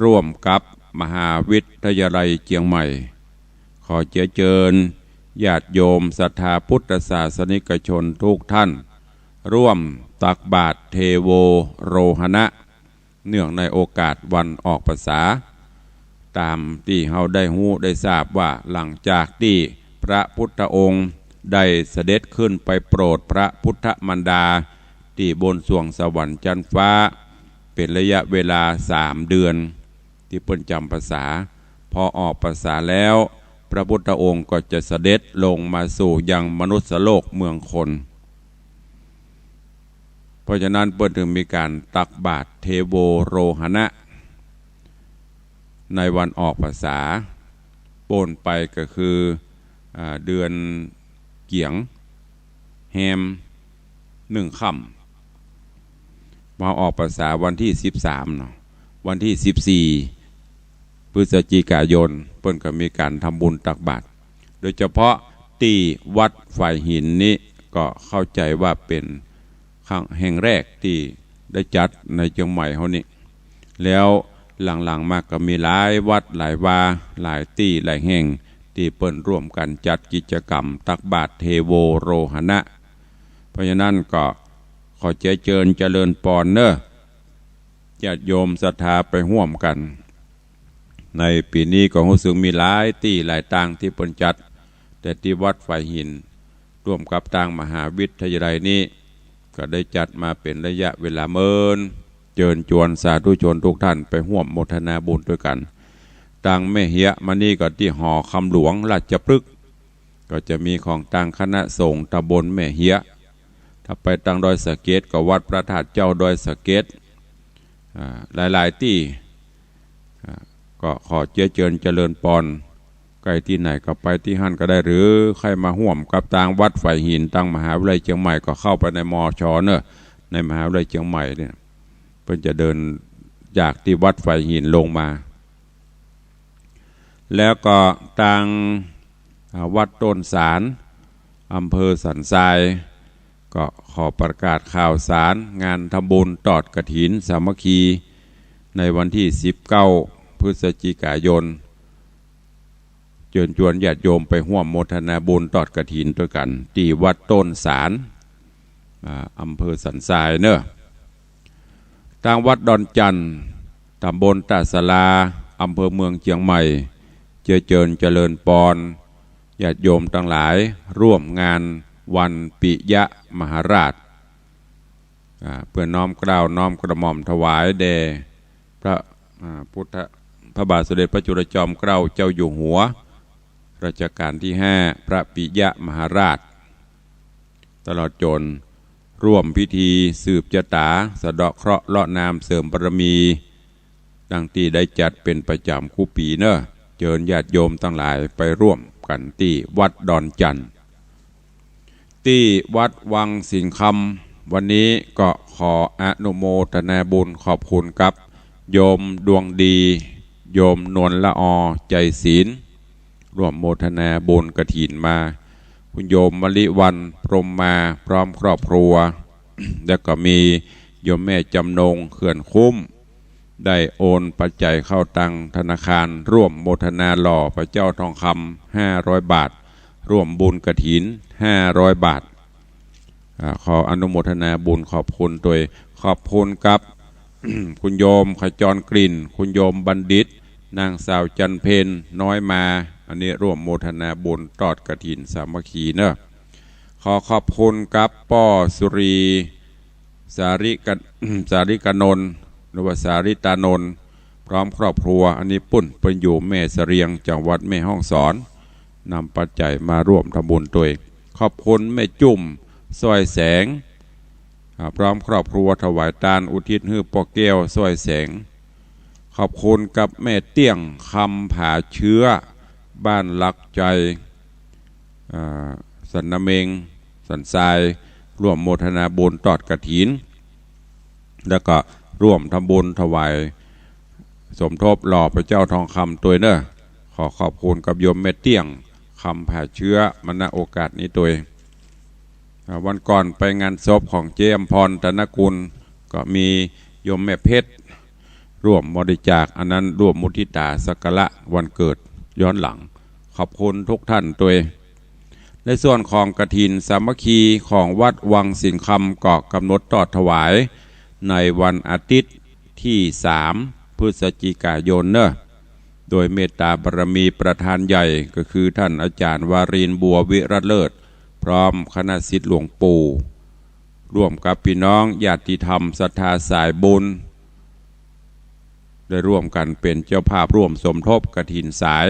ร่วมกับมหาวิทยาลัยเจียงใหม่ ขอเจื้อเจิญญาติโยมศรัทธาพุทธศาสนิกชนทุกท่าน ร่วมตักบาตรเทโวโรหณะ เนื่องในโอกาสวันออกพรรษา ต๋ามตี้เฮาได้ฮู้ได้ทราบว่าหลังจากตี้พระพุทธองค์ได้เสด็จขึ้นไปโปรดพระพุทธมารดาตี้บนสวงสวรรค์จั๊นฟ้า เป๋นระยะเวลาสามเดือน ตี้เปิ้นจ๋ำพรรษา พอออกพรรษาแล้ว พระพุทธองค์ก็จะเสด็จลงมาสู่ยังมนุษย์โลกเมืองคน เพราะฉะนั้นเปิ้นถึงมีก๋านตักบาตรเทโวโรหณะ ในวันออกพรรษา โป๊นไปก็คือ อ่า เดือนเกี๋ยง แฮมนึ่งค่ำ พอออกพรรษาวันตี้สิบสามเนาะ วันตี้สิบสี่พฤศจิกายน เปิ้นก็มีก๋านทำบุญตักบาตร โดยเฉพาะตี้วัดฝายหินนี้ก็เข้าใจ๋ว่าเป๋นครั้งแห่งแรกตี้ได้จัดในเจียงใหม่เฮานี้ แล้วหลังๆ มาก็มีหลายวัดหลายวา หลายตี้หลายแห่ง ตี้เปิ้นร่วมกั๋นจัดกิจกรรมตักบาตรเทโวโรหณะ เพราะฉะนั้นก็ขอเจื้อเจิญเจริญปอนเน่อ ญาติโยมศรัทธาไปฮ่วมกั๋น ในปี๋นี้ก็ฮู้สึกมีหลายตี้หลายตางตี้เปิ้นจัด แต่ตี้วัดฝายหิน ร่วมกับตางมหาวิทยาลัยนี้ ก็ได้จัดมาเป๋นระยะเวลาเมิน เจิญจวนสาธุชนทุกท่านไปฮ่วมโมทนาบุญตวยกั๋น ตางแม่เฮียะมานี่ก็ตี้หอคำหลวงราชพฤกษ์ ก็จะมีของตางคณะสงฆ์ตำบลแม่เฮียะ ถ้าไปตางดอยสะเก็ดก็วัดพระธาตุเจ้าดอยสะเก็ด อ่า หลายๆ ตี้ อ่า ก็ขอเจื้อเจิญเจริญปอน ใก้ตี้ไหนก็ไปตี้หั้นก็ได้ หรือใค่มาฮ่วมกับตางวัดฝายหิน ตางมหาวิทยาลัยเจียงใหม่ก็เข้าไปในมช เน่อ ในมหาวิทยาลัยเจียงใหม่เนี่ย เปิ้นจะเดินจากตี้วัดฝายหินลงมา แล้วก็ตาง อ่า วัดต้นสาร อำเภอสันทราย ก็ขอประกาศข่าวสารงานทำบุญตอดกฐินสามัคคี ในวันตี้สิบเก้าพฤศจิกายน เจิญจวนญาติโยมไปฮ่วมโมทนาบุญตอดกฐินตวยกั๋น ตี้วัดต้นสาร อ่า อำเภอสันทรายเน่อ ตางวัดดอนจั่น ตำบลต้าสาลา อำเภอเมืองเจียงใหม่ เจื้อเจิญเจริญปอน ญาติโยมตังหลาย ร่วมงานวันปิยมหาราช อ่า เพื่อน้อมเกล้าน้อมกระหม่อมถวายแด่พระ อ่า พุทธ พระบาทสมเด็จพระจุลจอมเกล้าเจ้าอยู่หัว รัชกาลที่ห้า พระปิยมหาราช ตลอดจนร่วมพิธีสืบจะต๋า สะเดาะเคราะห์เลาะนามเสริมบารมี ดังตี้ได้จัดเป๋นประจ๋ำกู้ปี๋เน่อ เจิญญาติโยมตังหลายไปร่วมกั๋นตี้วัดดอนจั่น ตี้วัดวังสิงห์คำ วันนี้ก็ขออนุโมทนาบุญขอบคุณกับโยมดวงดี โยมนวลละออ ใจศีล ร่วมโมทนาบุญกฐินมา คุณโยมมะลิวรรณ พรหมมา พร้อมครอบครัว แล้วก็มีโยมแม่จำนง เขื่อนคุ้ม ได้โอนปัจจัยเข้าตังธนาคาร ร่วมโมทนาหล่อพระเจ้าทองคำ ห้าร้อยบาท ร่วมบุญกฐิน ห้าร้อยบาท อ่า ขออนุโมทนาบุญขอบคุณตวย ขอบคุณกับ คุณโยมขจรกลิ่น คุณโยมบัณฑิต นางสาวจันเพ็ญ น้อยมา อันนี้ร่วมโมทนาบุญตอดกฐินสามัคคีเนอะ ขอขอบคุณกับป้อสุรี สาริกะ สาริกานนท์ หรือว่าสาริตานนท์ พร้อมครอบครัว อันนี้ปุ้นเปิ้นอยู่แม่เสรียง จังหวัดแม่ฮ่องสอน นำปัจจัยมาร่วมทำบุญตวย ขอบคุณแม่จุ่ม สร้อยแสง อ่า พร้อมครอบครัวถวายตานอุทิศหื้อป้อแก้ว สร้อยแสง ขอบคุณกับแม่เตี้ยง คำผาเชื้อ บ้านหลักชัย อ่า สันนาเม็ง สันทราย ร่วมโมทนาบุญตอดกฐิน แล้วก็ร่วมทำบุญถวายสมทบหล่อพระเจ้าทองคำตวยเนอะ ขอขอบคุณกับโยมแม่เตี้ยง คำผาเชื้อ มา ณ โอกาสนี้ตวย อ่า วันก่อนไปงานศพของเจ๊อำพร ธนกุล ก็มีโยมแม่เพชร ร่วมบริจาค อันนั้นร่วมมุทิตาสักการะวันเกิดย้อนหลัง ขอบคุณทุกท่านตวย ในส่วนของกฐินสามัคคีของวัดวังสิงห์คำ ก็กำหนดตอดถวายในวันอาทิตย์ที่สาม พฤศจิกายนเนอะ โดยเมตตาบารมีประธานใหญ่ ก็คือท่านอาจารย์วารินทร์ บัววิรัตเลิศ พร้อมคณะศิษย์หลวงปู่ ร่วมกับพี่น้องญาติธรรมศรัทธาสายบุญ ได้ร่วมกันเป๋นเจ้าภาพร่วมสมทบกฐินสาย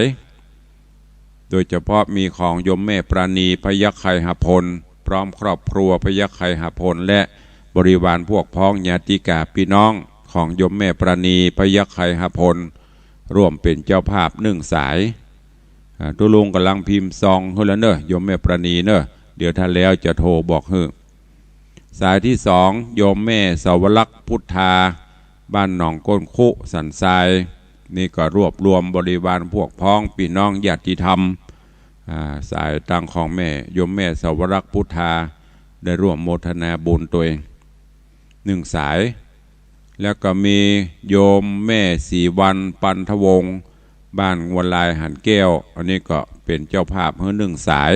โดยเฉพาะมีของโยมแม่ปราณี พยัคฆ์ไคหพล พร้อมครอบครัว พยัคฆ์ไคหพล และบริวารพวกพ้องญาติกาพี่น้องของโยมแม่ปราณี พยัคฆ์ไคหพล ร่วมเป๋นเจ้าภาพนึ่งสาย อ่า ตุ๊ลุงก่ำลังพิมพ์ซองหื้อแล้วเนอะ โยมแม่ปราณีเนอะ เดี๋ยวถ้าแล้วจะโทรบอกหื้อ สายที่สอง โยมแม่สวรักษ์พุทธา บ้านหนองก้นคุ สันทราย นี่ก็รวบรวมบริวารพวกพ้องพี่น้องญาติธรรม อ่า สายตังของแม่ โยมแม่สวรักษ์พุทธา ได้ร่วมโมทนาบุญตวยนึ่งสาย แล้วก็มีโยมแม่ศรีวรรณ ปันทวงศ์ บ้านงัวลายหันแก้ว อันนี้ก็เป๋นเจ้าภาพหื้อนึ่งสาย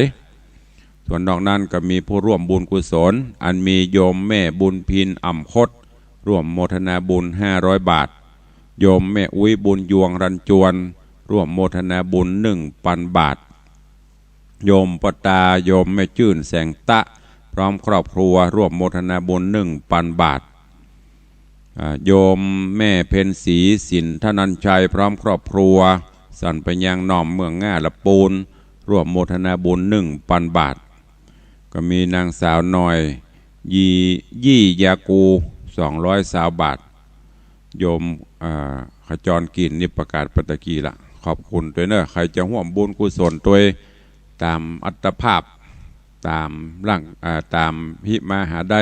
ส่วนนอกนั้นก็มีผู้ร่วมบุญกุศล อันมีโยมแม่บุญพิน อ่ำคด ร่วมโมทนาบุญห้าร้อยบาท โยมแม่อุ๊ย บุญยวง รัญจวน ร่วมโมทนาบุญนึ่งปันบาท โยมปตา โยมแม่จื้น แสงตะ พร้อมครอบครัว ร่วมโมทนาบุญนึ่งปันบาท อ่า โยมแม่เพ็ญศรี สินธนัญชัย พร้อมครอบครัว สันปะยางหนอม เมืองง่าละปูน ร่วมโมทนาบุญนึ่งปันบาท ก็มีนางสาวหน่อย ยี่ ยี่ยากู สองร้อยซาวบาท โยม อ่า ขจรกลิ่นนี่ประกาศไปตะกี้ละ ขอบคุณตวยเนอะ ใผจะฮ่วมบุญกุศลตวยต๋ามอัตภาพ ต๋ามร่าง อ่า ต๋ามหิมาหาได้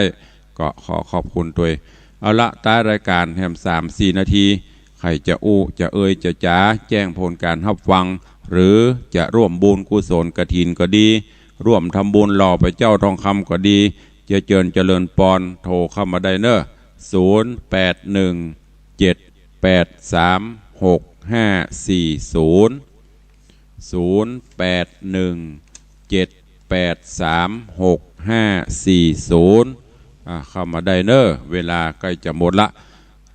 ก็ขอขอบคุณตวย เอาละ ต้ายรายก๋านแหมสามสี่นาที ใผจะอู้ จะเอ่ย จะจ๋า แจ้งผลก๋านฮับฟัง หรือจะร่วมบุญกุศลกฐินก็ดี ร่วมทำบุญหล่อพระเจ้าทองคำก็ดี จะเจิญเจริญปอน โทรเข้ามาได้เนอะ ศูนย์แปดหนึ่ง เจ็ดแปดสาม หกห้าสี่ศูนย์ ศูนย์แปดหนึ่ง เจ็ดแปดสาม หกห้าสี่ศูนย์ อ่า เข้ามาได้เนอะ เวลาใก้จะหมดละ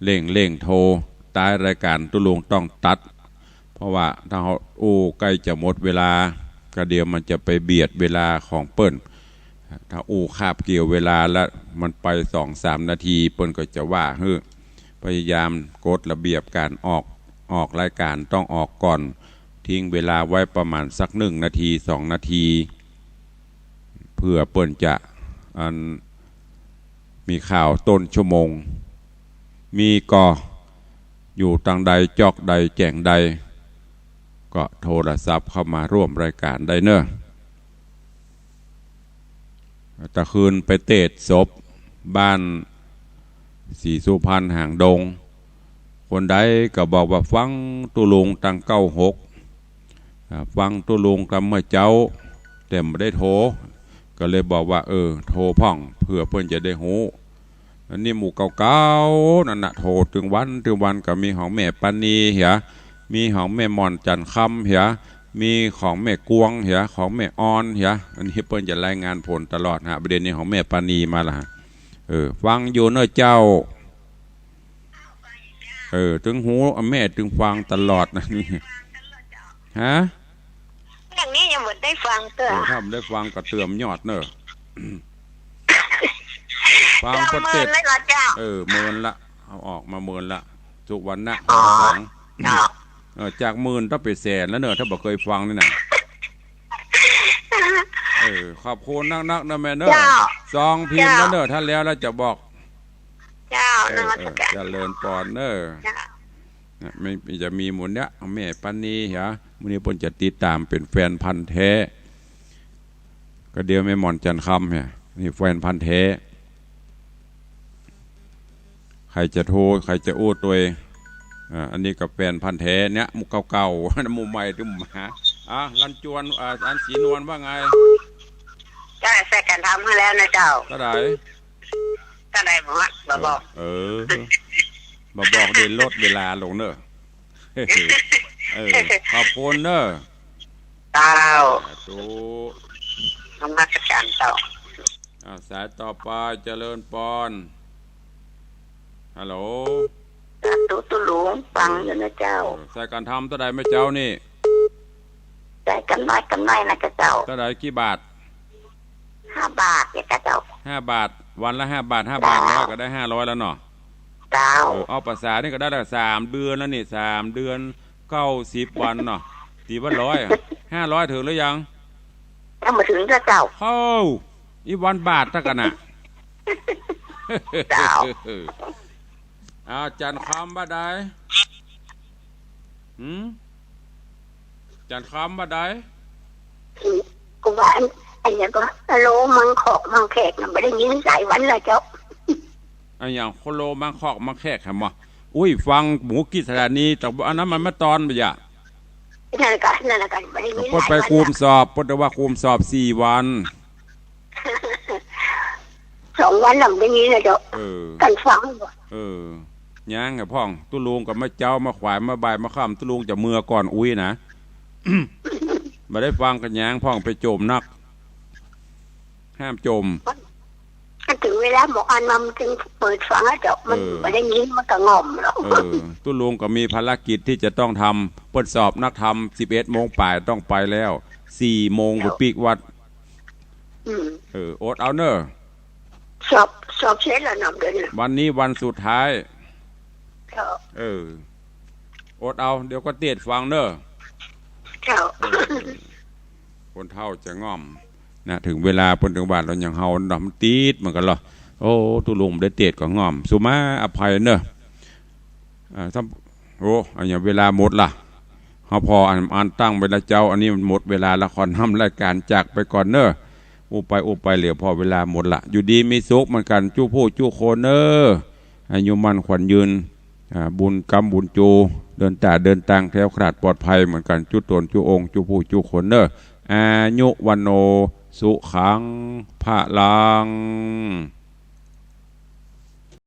เร่งๆ โทร ต้ายรายก๋านตุ๊ลุงต้องตัด เพ ราะว่าถ้าเฮาอู้ใก้จะหมดเวลา ก็เดี๋ยวมันจะไปเบียดเวลาของเปิ้น ถ้าอู้คาบเกี่ยวเวลาแล้วมันไปสองสามนาที เปิ้นก็จะว่า เฮ้อ พยายามกฎระเบียบการออก ออกรายการต้องออกก่อน ทิ้งเวลาไว้ประมาณสักหนึ่งนาทีสองนาที เผื่อเปิ้นจะ อัน มีข่าวต้นชั่วโมง มีก่อ อยู่ตางใด จ๊อกใด แจ๋งใด ก็โทรศัพท์เข้ามาร่วมรายการได้เนอะ ตะคืนไปเตศศพบ้านศรีสุพรรณหางดง คนใดก็บอกว่าฟังตุ๊ลุงตังเก้าหก อ่า ฟังตุ๊ลุงกำเมื่อเจ๊า แต่บ่ได้โทร ก็เลยบอกว่า เออ โทรพ่อง เผื่อเปิ้นจะได้ฮู้ อันนี้หมู่เก่าๆ นั่นน่ะ โทรตึงวันตึงวัน ก็มีของแม่ปานีเหีย มีของแม่หม่อนจันทร์คำเหีย มีของแม่กวงเหีย ของแม่ออนเหีย อันนี้เปิ้นจะรายงานผลตลอดฮะ ประเด็นนี้ของแม่ปานีมาละฮะ เออ ฟังอยู่เนอะเจ้า เออ ตึงฮู้ แม่ตึงฟังตลอดนะ ฮะ อย่างนี้ยังบ่ได้ฟังเตื้อ เออ ถ้าบ่ได้ฟังก็เติมยอดเนอะ ฟัง เติม ประเทศ เมินเลยเหรอเจ้า เออ เมินละ เอาออกมาเมินละ สุวรรณะ อ๋อ หอสัง เจ้า เออ จากหมื่นต้องเป็นแสนแล้วเนอะ ถ้าบ่เคยฟังนี่นะ เออ ขอบคุณนักๆ นะแม่เนอะ เจ้า ซองพิมพ์แล้วเนอะ เจ้า ถ้าแล้วแล้วจะบอก เจ้า เออ นมัสการ เออ เจริญปอนเนอะ เจ้า นะ ไม่ จะมีหมู่เนี้ย แม่ปานีเหรอ มื้อนี้เปิ้นจะติดตามเป็นแฟนพันธุ์แท้ ก็เดี๋ยวแม่หม่อนจันทร์คำเนี่ย นี่แฟนพันธุ์แท้ ใครจะโทร ใครจะอู้ตวย อ่า อันนี้ก็แฟนพันธุ์แท้เนี่ย หมู่เก่าๆ หมู่ใหม่ตึงมา อ่ะ ลันจวน อ่า อันศรีนวลว่าไง ก็ใส่การทำให้แล้วนะเจ้า เท่าไหร่ เท่าไหร่หมด บ่บอก เออ บ่บอกเดี๋ยวลดเวลาลงเนอะ เออ ขอบคุณเนอะ เจ้า สาธุ นมัสการเจ้า อ่า สายต่อไป เจริญปอน ฮัลโหล สาธุตุ๊ลุง ฟังอยู่นะเจ้า เออ ใส่การทำเท่าใดแม่เจ้านี่ ใส่กำน้อยกำน้อยนะเจ้า เท่าใด กี่บาท ห้าบาทเนี่ยเจ้า ห้าบาท วันละห้าบาท ห้าบาท เจ้า ร้อยก็ได้ห้าร้อยแล้วเนาะ เจ้า เออ เอาภาษานี่ก็ได้ละ สามเดือนแล้วนี่ สามเดือน เก้าสิบวันเนาะ ตีว่าร้อยอะ ห้าร้อยเถิงหรือยัง ยังบ่เถิงเจ้า เฮ้า อีวันบาทเต้ากั๋นน่ะ เจ้า อ้าว จันทร์คำว่าใด หืม จันทร์คำว่าใด ก็ว่าอัน อันเนี้ยก็ โลมังคอกมังแขกน่ะ บ่ได้ยินหลายวันแล้วเจ้า อันอย่างโลมังคอกมังแขกแหม อุ้ย ฟังหมู่กิจสถานี แต่อันนั้นมันมาตอนบ่ยะ นั่นกะ นั่นกะ บ่ได้ยินหลายวันแล้ว เปิ้นไปคุมสอบ เปิ้นว่าคุมสอบสี่วัน สองวันหลังได้ยินแล้วเจ้า เออ กั๋นฟังบ่ เออ ยังอะพ่อง ตุ๊ลุงก็มาเจ๊า มาขวาย มาบ่าย มาค่ำ ตุ๊ลุงจะเมือก่อนอุ้ยนะ บ่ได้ฟังกั๋นยัง พ่องไปโจมนัก ห้ามโจม มันเถิงเวลาหมออันมา มันจึงเปิดฟังอะเจ้า มัน เออ บ่ได้ยิน มันก็ง่อมแล้ว เออ ตุ๊ลุงก็มีภารกิจที่จะต้องทำ เปิ้นสอบนักธรรม สิบเอ็ดโมงป๋ายต้องไปแล้ว สี่โมงไปปีกวัด อืม เออ อดเอาเน่อ สอบ สอบเสร็จแล้วเนาะ เดี๋ยวนี้ วันนี้วันสุดท้าย เจ้า เออ อดเอา เดี๋ยวก็เตศน์ฟังเน่อ เจ้า เออ คนเฒ่าจะง่อม นะ เถิงเวลาเปิ้นเถิงบ้านแล้วยังเฮาเนาะ มันติดเหมือนกั๋นเหรอ โอ้ ตุ๊ลุงได้เตศน์ก็ง่อม สุมาอภัยเน่อ อ่า ถ้า โอ้ อันเนี้ยเวลาหมดละ เฮาผ่ออัน อันตั้งไว้ละเจ้า อันนี้มันหมดเวลาละ ขอนำรายการจากไปก่อนเน่อ อู้ไปอู้ไปเหลือผ่อเวลาหมดละ อยู่ดีมีสุขเหมือนกั๋น จุผู้จุคนเน่อ อายุมั่นขวัญยืน อ่า บุญกำบุญจู เดินต๋าเดินตางแคล้วคลาดปลอดภัยเหมือนกั๋น จุต๋นจุองค์จุผู้จุคนเน่อ อายุวัณโณ สุขัง พลัง